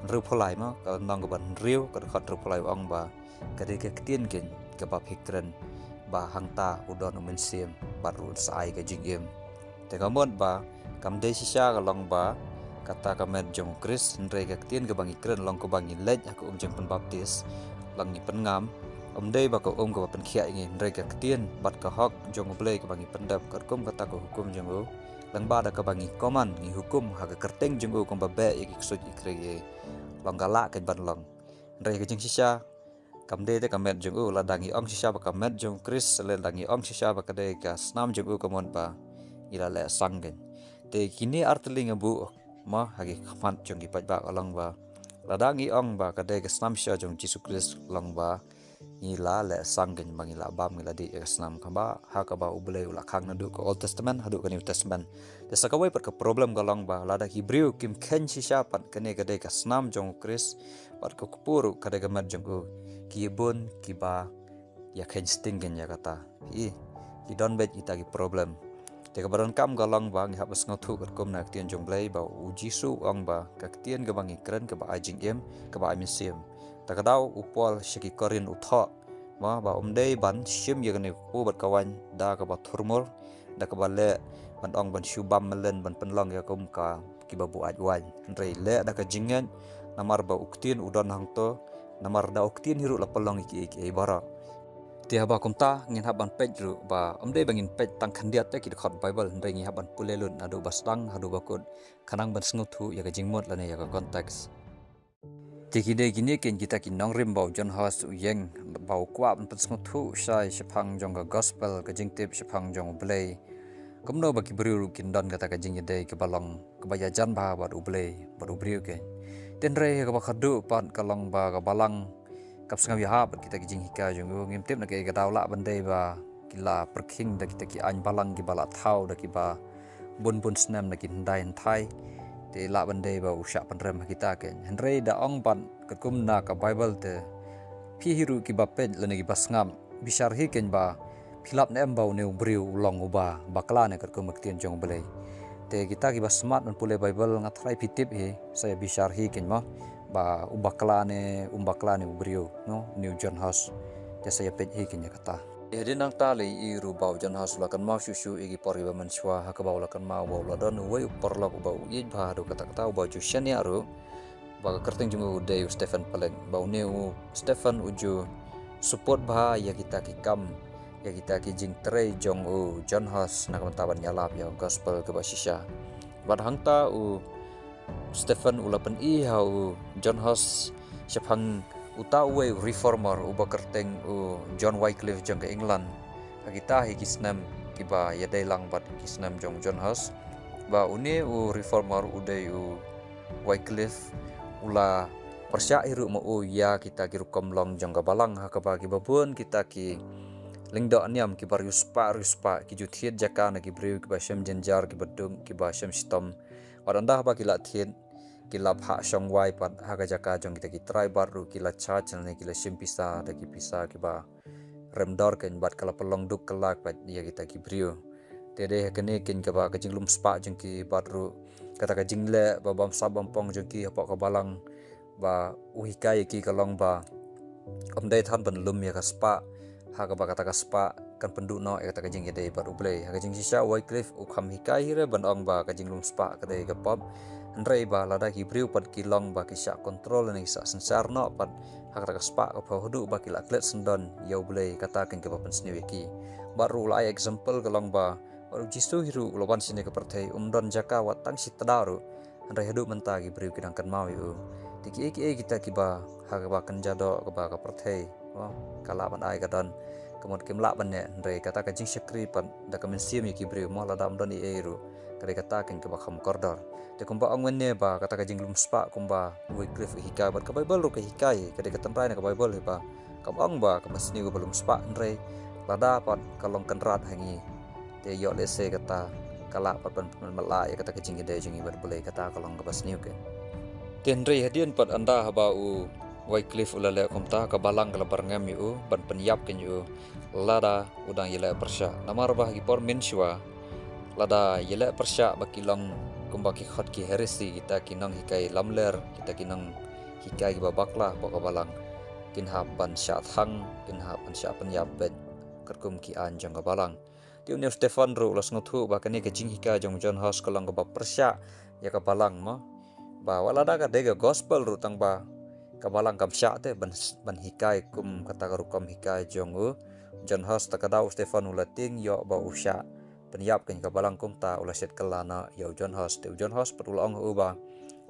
hynriew phew lai, mo, ka lynnong kaba hynriew, ka dkhot hynriew phew lai, u ong ba ka dei ka ktien kein kaba phi kren, ba hangta u don u Mynsiem bad ruh un sa ai ka jingim. Te ka mut ba kam dei shisha ka long ba kata ka met jong U Khrist, hynrei ka ktien kaba ngi kren long kaba ngi leit ha ka um jingpynbaptis, lane ngi pynngam, ym dei ba ka um kaba pynkhiah ïa ngi, hynrei ka ktien bad ka hok jong U Blei kaba ngi pyndep, katkum kata ka hukum jong u, lyngba da kaba ngi command, ngi hukum ha ka kyrteng jong u, kumba beh ïa ki ksuid ki khriat, long ka lah kein ban long. Hynrei ka jingshisha kam dei te ka met jong u. Lada ngi ong shisha ba ka met jong U Khrist, lada ngi ong shisha ba ka dei ka snam jong u, ka mut ba ngi la leh sang kein. Te kine ar tylli nga buh Mo, ha ki khmat jong ki paidbah ka long ba lada ngi ong ba ka dei ka snam shisha jong Jisu Khrist, long ba ngi la leh sang kein ba ngi la bam, ngi la dih ïa ka snam kaba ha kaba U Blei u la khang naduh ka Old Testament haduh ka New Testament. Te sa kawei pat ka problem ka long ba lada ki briew kim kheiñ shisha pat kane ka dei ka snam jong U Khrist, bad ka kpu ruh ka dei ka met jong u, ki bun kiba ïa kheiñ sting kein ïa kata. Ki, ki don beit kita ki problem. Te kaba donkam ka long ba ngi hap ban sngewthuh katkum na ka ktien jong U Blei ba U Jisu u ong ba ka ktien kaba ngi kren kaba ai jingim, kaba ai mynsiem. Ta ka daw u Paul sha ki Korinth u thoh, mo, ba um dei ban shim ïa kane ka kpu bad ka waiñ da kaba thurmur, da kaba leh ban ong ban shu bam mlien ban pynlong ïa kum ka kiba buaid waiñ. Hynrei leh da ka jingngeit, namar ba u ktien u don hangto, namar da u ktien hi ruh la pynlong ïa kiei kiei baroh. Te haba kumta ngin hap ban peit ruh ba um dei ba ngin peit tang khyndiat ïa ki dkhot Baibl, hynrei ngi hap ban pule lut naduh ba sdang haduh ba kut, khnang ban sngewthuh ïa ka jingmut lane ïa ka context. Te ki dei kine kein kita ki nongrim ba u John Huss u ïeng, ba u kwah ban pynsngewthuh shai shaphang jong ka gospel, ka jingtip shaphang jong U Blei. Kumno ba ki briew ruh kin don kata ka jingïadei kaba long kaba ïajan bha bad U Blei bad u briew kein. Te hynrei kaba khatduh pat ka long ba ka balang kam sngew ïahap bad kita ki jinghikai jong u. Ngim tip na kaei ka daw, lah ban dei ba ki la pyrkhing da kita ki aiñ balang kiba la thaw da kiba bun bun snem da ki hyndai hynthai. Te lah ban dei ba u shah pynrem ha kita kein. Hynrei da ong pat katkum na ka Baibl te, phi hi ruh kiba peit lane kiba sngap, bishar hi kein ba phi lap ne em ba une u briew u long uba bakla ne katkum ka ktien jong U Blei. Te kita kiba smat ban pule Baibl, nga tharai phi tip hi, sa ïa bishar hi kein mo, ba u bakla ne um bakla ne u briew, no, une u John Huss. Te sa ïa peit hi kein ïa kata. Hadien nangta lei i ruh ba u John Huss u la kynmaw shuh shuh ïa ki por kiba mynshuwa, ha kaba u la kynmaw ba u la don uwei u paralok uba u ïeit bha haduh katta katta, uba u ju shaniah ruh, ba ka kyrteng jong u dei u Stephen Palik. Ba une u Stephen u ju support bha ïa kita ki kam, ïa kita ki jingtrei jong u John Huss na ka bynta ban ïalap ïa ka gospel kaba shisha. Bad hangta u Stephen u la pyni ha u John Huss shaphang uta uwei u reformer uba kyrteng u John Wycliffe jong ka England. Ha kita hi ki snem kiba ïadei lang bad ki snem jong u John Huss, ba une u reformer u dei u Wycliffe u la pyrshah hi ruh ma u ïa kita ki rukom long jong ka balang, ha kaba kiba bun kita ki lyngdoh niam kiba riewspah riewspah ki ju thied jaka na ki briew kiba shem jynjar, kiba duk, kiba shem shitom. Wat ynda haba ki la thied, ki la phah shong wai pat ha ka jaka jong kita ki trai, bad ruh ki la charge lane ki la shim pisa da ki pisa kiba rem dor kein, bad ka la pynlong duk kylla pat ïa kita ki briew. Te dei ha kane kein kaba ka jinglum spah jong ki bad ruh kata ka jingleh ba bamsap bampong jong ki hapoh ka balang, ba u hikai ïa ki ka long ba ym dei than ban lum ïa ka spah, ha kaba kata ka spah kan pynduh noh ïa kata ka jingïadei bad U Blei. Ha ka jingshisha u Wycliffe u kham hikai hi re ban ong ba ka jinglum spah ka dei ka pop. Hynrei ba lada ki briew pat ki long ba ki shah control ne ki shah synshar noh pat, ha kata ka spah ka phew haduh ba ki la klet syndon ïa U Blei, kata kein kaba pynsniew ïa ki. Bad ruh u la ai example ka long ba, bad u Jisu hi ruh u la wan shane ka pyrthei, um don jaka wat tang shi tdaw ruh, hynrei haduh mynta ki briew ki dang kynmaw ïa u. Te kiei kiei kita kiba ha kaba kynja doh kaba ka pyrthei, mo, ka lah ban ai ka don, ka mut kim lah ban neh, hynrei kata ka jingshakri pat da ka mynsiem ïa ki briew, mo, lada ym don ei ei ruh, ka dei kata kein kaba kham kordor. Te kumba ong mynne ba kata ka jinglum spah kumba u Wycliffe u hikai, bad ka Baibl ruh ka hikai, ka dei ka tynrai na ka Baibl hi ba kam ong ba kaba sniew kaba lum spah, hynrei lada pat ka long kynrad ha ngi, te ïoh lehse kata ka lah pat ban pynmyntoi ïa kata ka jingïadei jong ngi bad U Blei, kata ka long kaba sniew kein. Te hynrei hadien pat ynda haba u Wycliffe u la leh kumta, ka balang ka la byrngem ïa u ban pynïap kein ïa u lada u dang ïaleh pyrshah. Namar ba ha ki por mynshuwa, lada ïaleh pyrshah ba ki long kumba ki khot ki heresy, kita ki nonghikai lamler, kita ki nonghikai kiba bakla hapoh ka balang, kin hap ban shah thang, kin hap ban shah pynïap beit katkum ki aiñ jong ka balang. Te une u Stephen ruh u la sngewthuh ba kane ka jinghikai jong u John Huss ka long kaba pyrshah ïa ka balang, mo. Ba wat lada ka dei ka gospel ruh, tang ba ka balang kam shah te ban, ban hikai kum kata ka rukom hikai jong u John Huss. Ta ka daw u Stephen u la tieng ïoh ba u shah pynïap kein ka balang, kumta u la shet kylla noh ïa u John Huss. Te u John Huss pat u la ong ha u ba,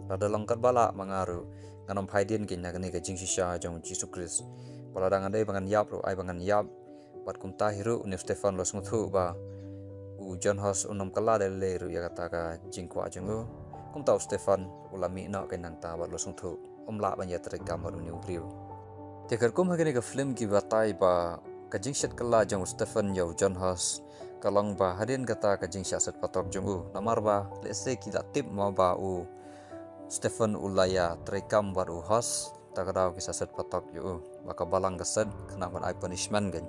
lada long katba lah ma nga ruh, ngan ym phai dien kein na kane ka jingshisha jong u Jisu Khrist. Ba lada ngan dei ba ngan ïap ruh, ai ba ngan ïap. Bad kumta hi ruh une u Stephen u la sngewthuh ba u John Huss un ym kylla da lei lei ruh ïa kata ka jingkwah jong u. Kumta u Stephen u la mih noh kein nangta bad u la sngewthuh um lah ban ïatrei kam bad une u briew. Te katkum ha kane ka film ki batai ba ka jingshit kylla jong u Stephen ïa u John Hurst ka long ba hadien kata ka jingshah set patok jong u, namar ba lehse ki la tip mo ba u Stephen u la ïatrei kam bad u Hurst, ta ka daw ki sa set patok ïa u ba ka balang ka set khnang ban ai punishment kein.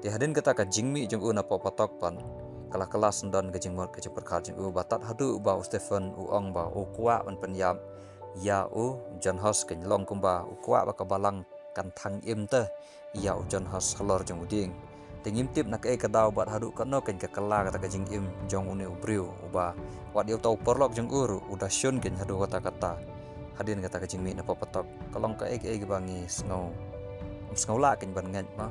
Te hadien kata ka jingmih jong u na pop patok pat ka la kylla syndon ka jingmut ka jingpyrkhat jong u, ba tad haduh ba u Stephen u ong ba u kwah ban pynïap ïa u John Hurst kein, long kumba u kwah ba ka balang kan thang im te ïa u John Hurst halor jong u dieng. Te ngim tip na kaei ka daw bad haduh katno kein ka kylla kata ka jingim jong une u briew uba wat ïa uta u paralok jong u ruh u da shun kein haduh kata kata. Hadien kata ka jingmih na pop patok ka long kaei kaei kaba ngi sngew, ym sngew lah kein ban ngeit mo.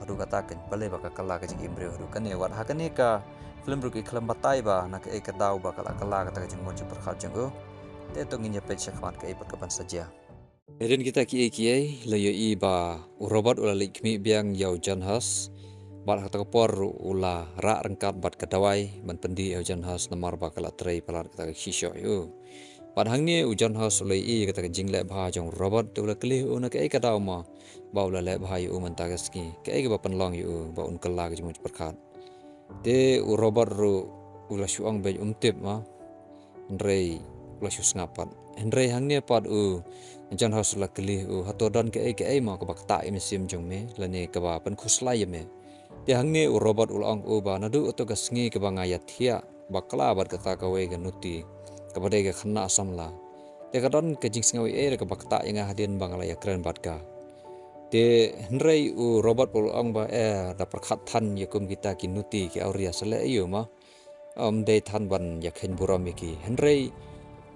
Haduh kata kein balei ba ka kylla ka jingim briew haduh kane. Wat ha kane ka film ruh ki khlem batai ba na kaei ka daw ba ka la kylla kata ka jingmut jingpyrkhat jong u. Te to ngin ïa peit shakhmat kaei pat kaban sa jia. Hadien kita kiei kiei la ïohi ba u Robert u la leit khmih biang ïa u John Hurst. Bad ha kata ka por ruh u la rah ryngkat bad ka dawai ban pyndih ïa u John Hurst namar ba ka la trei palat kata ka shisha ïa u. Bad hangne u John Hurst u la ïohi kata ka jingleh bha jong u Robert, te u la kylli ïa u na kaei ka daw mo ba u la leh bha ïa u mynta ka sngi, kaei kaba pynlong ïa u ba un kylla ka jingmut jingpyrkhat. Te u Robert ruh u la shu ong beit um tip mo. Hynrei u la shu sngap pat. Hynrei hangne pat u John Hurst u la kylli ïa u, hato don kaei kaei mo kaba ktah ïa mynsiem jong me lane kaba pynkhuslai ïa me? Te hangne u Robert u la ong ïa u ba naduh kato ka sngi kaba nga ïathiah bakla bad kata kawei ka Nuti kaba dei ka khynnah samla, te ka don ka jingsngew ei ei ruh kaba ktah ïa nga hadien ba nga la ïakren bad ka. Te hynrei u Robert u la ong ba, eh, da pyrkhat than ïa kum kita ki Nuti ki awria sa leh aïu mo. Ym dei than ban ïakheiñ burom ïa ki. Hynrei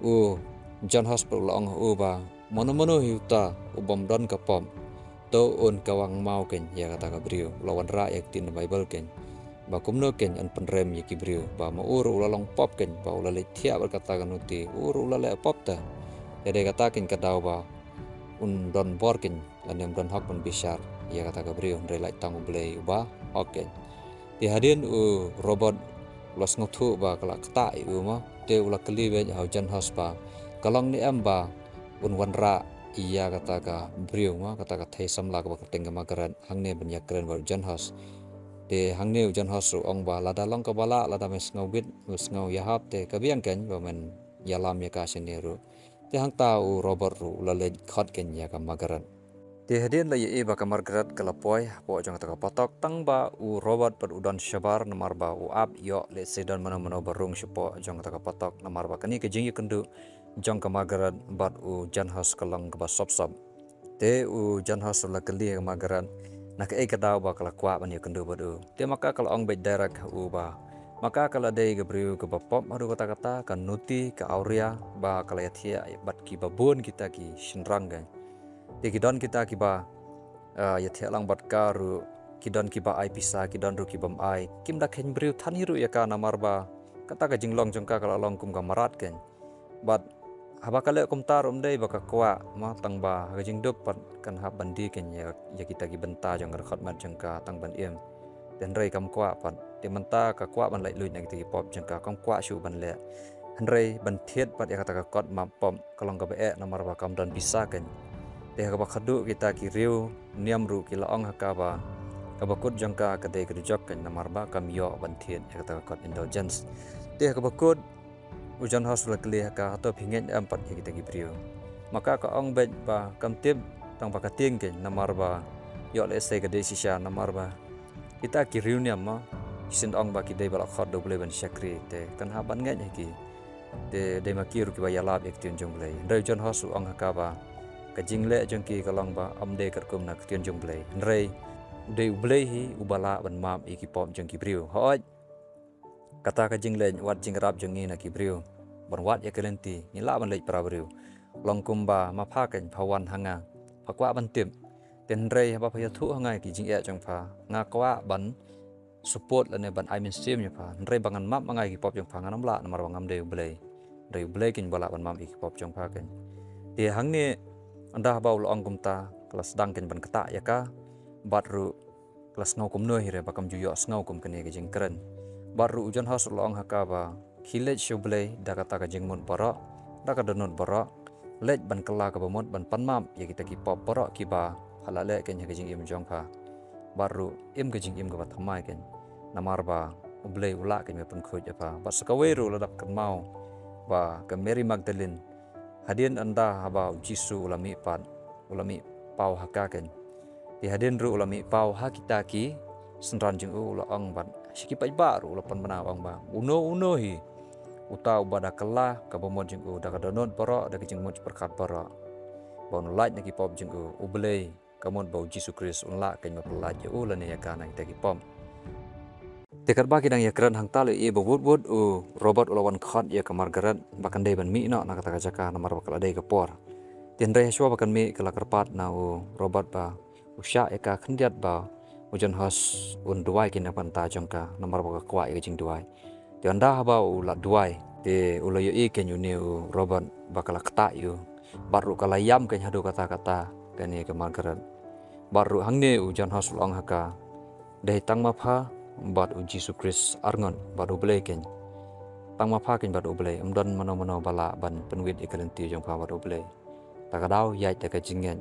u John Hurst u la ong ïa u ba mano mano hi uta u bym don ka pop, to un kawang maw kein ïa kata ka briew. U la wanrah ïa ka ktien Baibl kein ba kumno kein yn pynrem ïa ki briew, ba ma u ruh u la long pop kein ba u la leit thiah bad kata ka Nuti, u ruh u la leh pop te. Te dei kata kein ka daw ba un don bor kein lane ym don hok ban bishar ïa kata ka briew, hynrei lait tang U Blei uba hok kein. Te hadien u Robert u la sngewthuh ba ka la ktah ïa u mo, te u la kylli beit ha u John Hurst ba ka long ne em ba un wanrah ïa kata ka briew mo, kata ka thei samla kaba kyrteng ka Margaret hangne ban ïakren bad u John Hurst. Te hangne u John Hurst u ong ba lada long kaba lah, lada me sngew bit, me sngew ïahap, te ka biang kein ba men ïalam ïa ka shane ruh. Te hangta u Robert ruh u la leit khot kein ïa ka Margaret. Te hadien la ïohi ba ka Margaret ka la poi hapoh jong kata ka patok, tang ba u Robert pat u don shabar namar ba u ap ïoh lehse don mano mano ba rung shapoh jong kata ka patok, namar ba kane ka jingïakynduh jong ka Margaret bad u John Hurst ka long kaba sop sop. Te u John Hurst u la kylli ïa ka Margaret na kaei ka daw ba ka la kwah ban ïakynduh bad u. Te ma ka ka la ong beit direct ha u ba ma ka ka la dei ka briew kaba pop haduh katta katta, ka Nuti, ka awria, ba ka la ïathiah bad kiba bun kita ki shynrang kein. Te ki don kita kiba, eh, ïathiah lang bad ka ruh, ki don kiba ai pisa, ki don ruh kibym ai. Kim da kheiñ briew than hi ruh ïa ka namar ba kata ka jinglong jong ka ka la long kum ka mrad kein. Bad haba ka leh kumta ruh ym dei ba ka kwah, ma, tang ba ha ka jingduk pat kan hap ban die kein ïa, ïa kita ki bynta jong ka dkhot met jong ka tang ban im. Te hynrei kam kwah pat. Te mynta ka kwah ban laitluid na kita ki pop jong ka, kam kwah shuh ban leh. Hynrei ban thied pat ïa kata ka kot map pop ka long kaba eh namar ba kam don pisa kein. Te ha kaba khatduh kita ki riew niam ruh ki la ong ha ka ba kaba kut jong ka ka dei ka dujok kein namar ba kam ïoh ban thied ïa kata ka kot indulgence. Te ha kaba kut u John Hurst u la kylli ha ka, hato phi ngeit em pat ïa kita ki briew? Ma ka ka ong beit ba kam tip, tang ba ka tieng kein namar ba ïoh lehse ka dei shisha namar ba kita ki riew niam, ma, shisien ong ba ki dei ba la khot da U Blei ban shakri, te kan hap ban ngeit ha ki. Te dei ma ki ruh kiba ïalap ïa ka ktien jong U Blei. Hynrei u John Hurst u ong ha ka ba ka jingleh jong ki ka long ba ym dei katkum na ka ktien jong U Blei, hynrei u dei U Blei hi uba lah ban map ïa ki pop jong ki briew. Hooid, kata ka jingleh wat jingïarap jong ngi na ki briew ban wad ïa ka lynti, ngi lah ban leit para briew. Long kumba ma pha kein pha wan ha nga, pha kwah ban tip. Te hynrei haba pha ïathuh ha nga ïa ki jingeh jong pha, nga kwah ban support lane ban ai mynsiem ïa pha. Hynrei ba ngan map ma nga ïa ki pop jong pha ngan ym lah namar ba ngam dei U Blei. Hynrei U Blei kein uba lah ban map ïa ki pop jong pha kein. Te hangne ynda haba u la ong kumta ka la sdang kein ban ktah ïa ka. Bad ruh ka la sngew kumno hi re ba kam ju ïoh sngew kum kane ka jingkren. Bad ruh u John Hurst u la ong ha ka ba khie leit sha U Blei da kata ka jingmut baroh, da ka dohnud baroh, leit ban kylla kaba mut ban pan map ïa kita ki pop baroh kiba pha la leh keiñ ha ka jingim jong pha. Bad ruh im ka jingim kaba thymmai keiñ, namar ba U Blei u lah keiñ ban pynkhuid ïa pha. Bad sa kawei ruh la dap kynmaw ba ka Mary Magdalene, hadien ynda haba U Jisu u la mih pat, u la mih paw ha ka keiñ. Te hadien ruh u la mih paw ha kita ki synran jong u, u la ong bad sha ki paidbah ruh u la pan bna, u ong ba uno uno hi uta uba da kylla kaba mut jong u da ka dohnud baroh, da ka jingmut pyrkhat baroh, ba un lait na ki pop jong u, U Blei, ka mut ba U Jisu Khrist un lah keiñ ban pyllait ïa u lane ïa ka na kita ki pop. Te katba ki dang ïakren hangta, lei ba wut wut u Robert u la wan khot ïa ka Margaret ba kan dei ban mih noh na kata ka jaka namar ba ka la dei ka por. Te hynrei hashwa ba kan mih, ka la kyrpad na u Robert ba u shah ïa ka khyndiat ba u John Huss un duwai keiñ na ka bynta jong ka namar ba ka kwah ïa ka jingduwai. Te ynda haba u la duwai, te u la ïohi keiñ une u Robert ba ka la ktah ïa u, bad ruh ka la ïam keiñ haduh katta katta kane ka Margaret. Bad ruh hangne u John Huss u la ong ha ka, dei tang ma pha bad U Jisu Khrist arngut bad U Blei keiñ. Tang ma pha keiñ bad U Blei, ym don mano mano ba lah ban pynwit ïa ka lynti jong pha bad U Blei. Ta ka daw ïaid da ka jingngeit,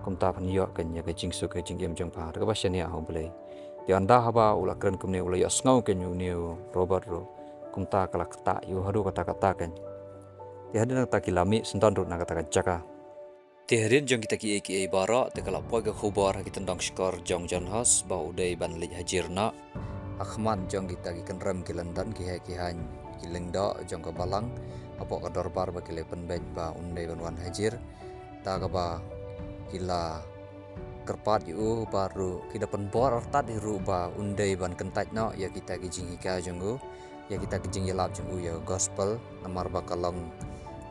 kumta phin ïoh keiñ ïa ka jingsuk ha ka jingim jong pha da kaba shaniah ha U Blei. Te ynda haba u la kren kumne, u la ïohsngew keiñ une u Robert ruh, kumta ka la ktah ïa u haduh katta katta keiñ. Te hadien kata ki la mih syndon ruh na kata ka jaka. Te hadien jong kita kiei kiei baroh, te ka la poi ka khubor ha ki tyndong shkor jong John Huss ba u dei ban leit hajir noh ha khmat jong kita ki kynrem ki lyndon, ki heh ki haiñ, ki lyngdoh jong ka balang, hapoh ka dorbar ba ki la pynbeit ba un dei ban wan hajir. Ta kaba ki la kyrpad ïa u, bad ruh ki da pynbor artat ïa u ruh ba un dei ban kyntait noh ïa kita ki jinghikai jong u, ïa kita ki jingïalap jong u ïa ka gospel, namar ba ka long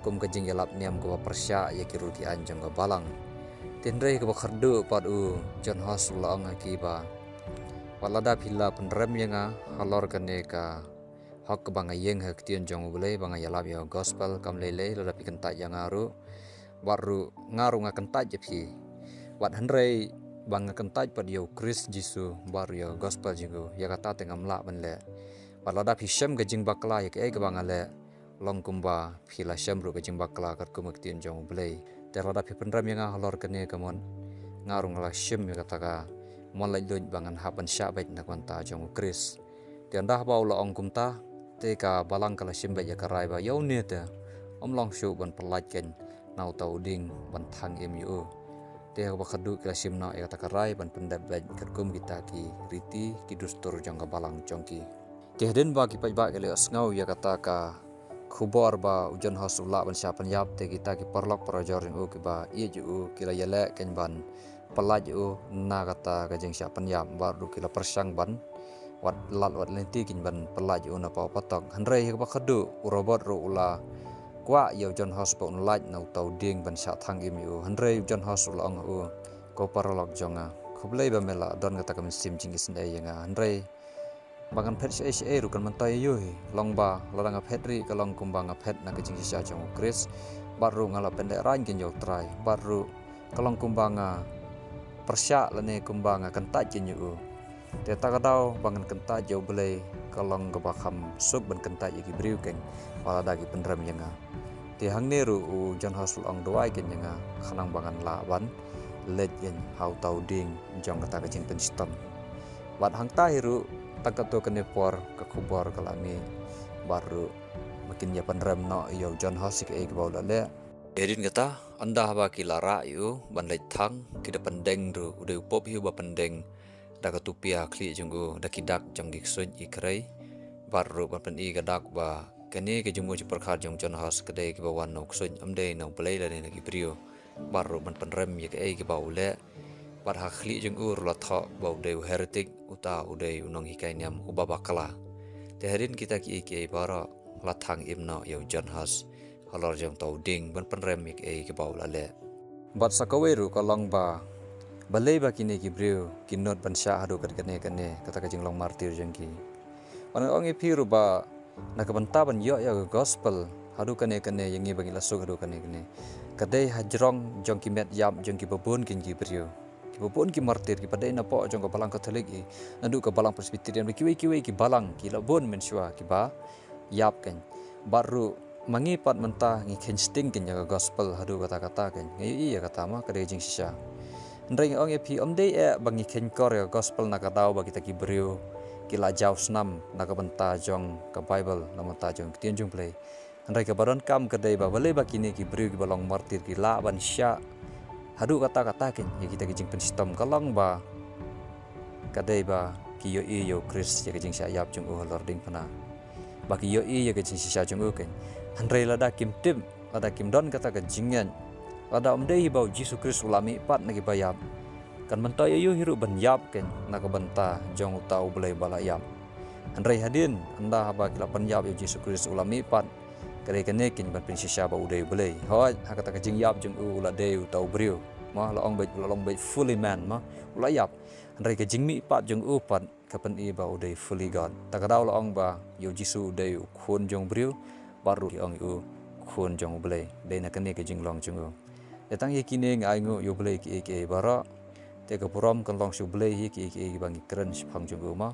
kum ka jingïalap niam kaba pyrshah ïa ki rul ki aiñ jong ka balang. Te hynrei kaba khatduh pat u John Huss u la ong ha ki ba, wat lada phi la pynrem ïa nga halor kane ka hok kaba nga ïeng ha ka ktien jong U Blei ba nga ïalap ïa ka gospel, kam lei lei lada phi kyntait ïa nga ruh, bad ruh nga ruh nga kyntait ïa phi. Bad hynrei ba nga kyntait pat ïa U Khrist Jisu bad ruh ïa ka gospel jong u, ïa kata te ngam lah ban leh. Bad lada phi shem ka jingbakla ïa kaei kaba nga leh, long kumba phi la shem ruh ka jingbakla katkum ka ktien jong U Blei. Te lada phi pynrem ïa nga halor kane ka mon, nga ruh nga la shem ïa kata ka mon laitluid ba ngan hap ban shah beit na ka bynta jong U Khrist. Te ynda haba u la ong kumta, te ka balang ka la shim beit ïa ka rai ba ïa une te ym long shuh ban pyllait keiñ na uta u dieng ban thang im ïa u. Te ha kaba khatduh ki la shim noh ïa kata ka rai ban pyndep beit katkum kita ki riti ki dustur jong ka balang jong ki. Te hadien ba ki paidbah ki la ïohsngew ïa kata ka khubor ba u John Huss u lah ban shah pynïap, te kita ki paralok parajor jong u kiba ïeit ïa u ki la ïaleh keiñ ban pyllait ïa u na kata ka jingshah pynïap, bad ruh ki la pyrshang ban wat lad wat lynti keiñ ban pyllait ïa u na paw patok. Hynrei ha kaba khatduh u Robert ruh u la kwah ïa u John Huss ba un lait na uta u dieng ban shah thang im ïa u. Hynrei u John Huss u la ong ha u, ko paralok jong nga, khublei ba me la don kata ka mynsiem jingisynei ïa nga, hynrei ba ngan phet shaei shaei ruh kan myntoi aïu hi. Long ba lada nga phet rieh ka long kumba nga phet na ka jingshisha jong U Khrist, bad ruh nga la pynlehraiñ keiñ ïa U Trai, bad ruh ka long kumba nga pyrshah lane kumba nga kyntait keiñ ïa u. Te ta ka daw ba ngan kyntait ïa U Blei ka long kaba kham suk ban kyntait ïa ki briew keiñ ba lada ki pynrem ïa nga. Te hangne ruh u John Huss u la ong, duwai keiñ ïa nga khnang ba ngan lah ban leit keiñ ha uta u dieng jong kata ka jingpynshitom. Bad hangta hi ruh, tang katto katne por ka khubor ka la mih, bad ruh ba kin ïa pynrem noh ïa u John Huss ïa kaei kaba u la leh. Hadien kata, ynda haba ki la rah ïa u ban leit thang, ki da pyndeng ruh, u dei u pop hi uba pyndeng da ka tupia khlieh jong u da ki dak jong ki ksuid ki khrei, bad ruh ban pyni ka dak ba kane ka jingmut jingpyrkhat jong John Huss ka dei kaba wan na u ksuid, ym dei na U Blei lane na ki briew. Bad ruh ban pynrem ïa kaei kaba u leh. Bad ha khlieh jong u ruh la thoh ba u dei u heretik, uta u dei u nonghikai niam uba bakla. Te hadien kita kiei kiei baroh, la thang im noh ïa u John Huss halor jong uta u dieng ban pynrem ïa kaei kaba u la leh. Bad sa kawei ruh ka long ba balei ba kine ki briew ki nud ban shah haduh kat kane kane, kata ka jinglong martir jong ki. Bad nga ong ïa phi ruh ba na ka bynta ban ïoh ïa ka gospel haduh kane kane, ïa ngi ba ngi la suk haduh kane kane, ka dei hajrong jong ki met ïap jong kiba bun keiñ ki briew, kiba bun ki martir kiba dei napoh jong ka balang Katholik hi, naduh ka balang Presbyterian, ba kiwei kiwei ki balang ki la bun mynshuwa kiba ïap kein. Bad ruh ma ngi pat mynta ngi kheiñ sting kein ïa ka gospel haduh katta katta kein. Ngi ïohi ïa kata ma ka dei ka jingshisha. Hynrei nga ong ïa phi, ym dei eh ba ngi kheiñ kor ïa ka gospel na ka daw ba kita ki briew ki la jaw snam na ka bynta jong ka Baibl, na ka bynta jong ka ktien jong U Blei. Hynrei kaba donkam ka dei ba balei ba kine ki briew kiba long martir ki lah ban shah haduh katta katta kein ïa kita ki jingpynshitom, ka long ba ka dei ba ki ïohi ïa U Khrist, ïa ka jingshah ïap jong u halor diengphna, ba ki ïohi ïa ka jingshisha jong u kein. Hynrei lada kim tip, lada kim don kata ka jingngeit, lada ym dei hi ba U Jisu Khrist u la mihpat na kiba ïap, kan myntoi aïu hi ruh ban ïap kein na ka bynta jong uta U Blei ba la ïap? Hynrei hadien, ynda haba ki la pynïap ïa U Jisu Khrist u la mihpat, ka dei kane kein ban pynshisha ba u dei U Blei. Hooid, ha kata ka jingïap jong u, u la dei uta u briew, ma, la ong beit, la long beit fully man, ma, u la ïap. Hynrei ka jingmihpat jong u pat ka pyni ba u dei fully God. Ta ka daw la ong ba ïa U Jisu u dei U Khun jong u briew, bad ruh ki ong ïa u Khun jong U Blei. Dei na kane ka jinglong jong u. Te tang ïa kine nga ainguh ïa U Blei kiei kiei baroh. Te ka burom kan long sha U Blei ïa kiei kiei kiba ngi kren shaphang jong u, ma.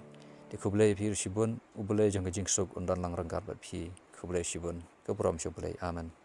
Te khublei ïa phi ruh shibun, U Blei jong ka jingsuk un don lang ryngkat bad phi. Khublei shibun. Ka burom sha U Blei. Amen.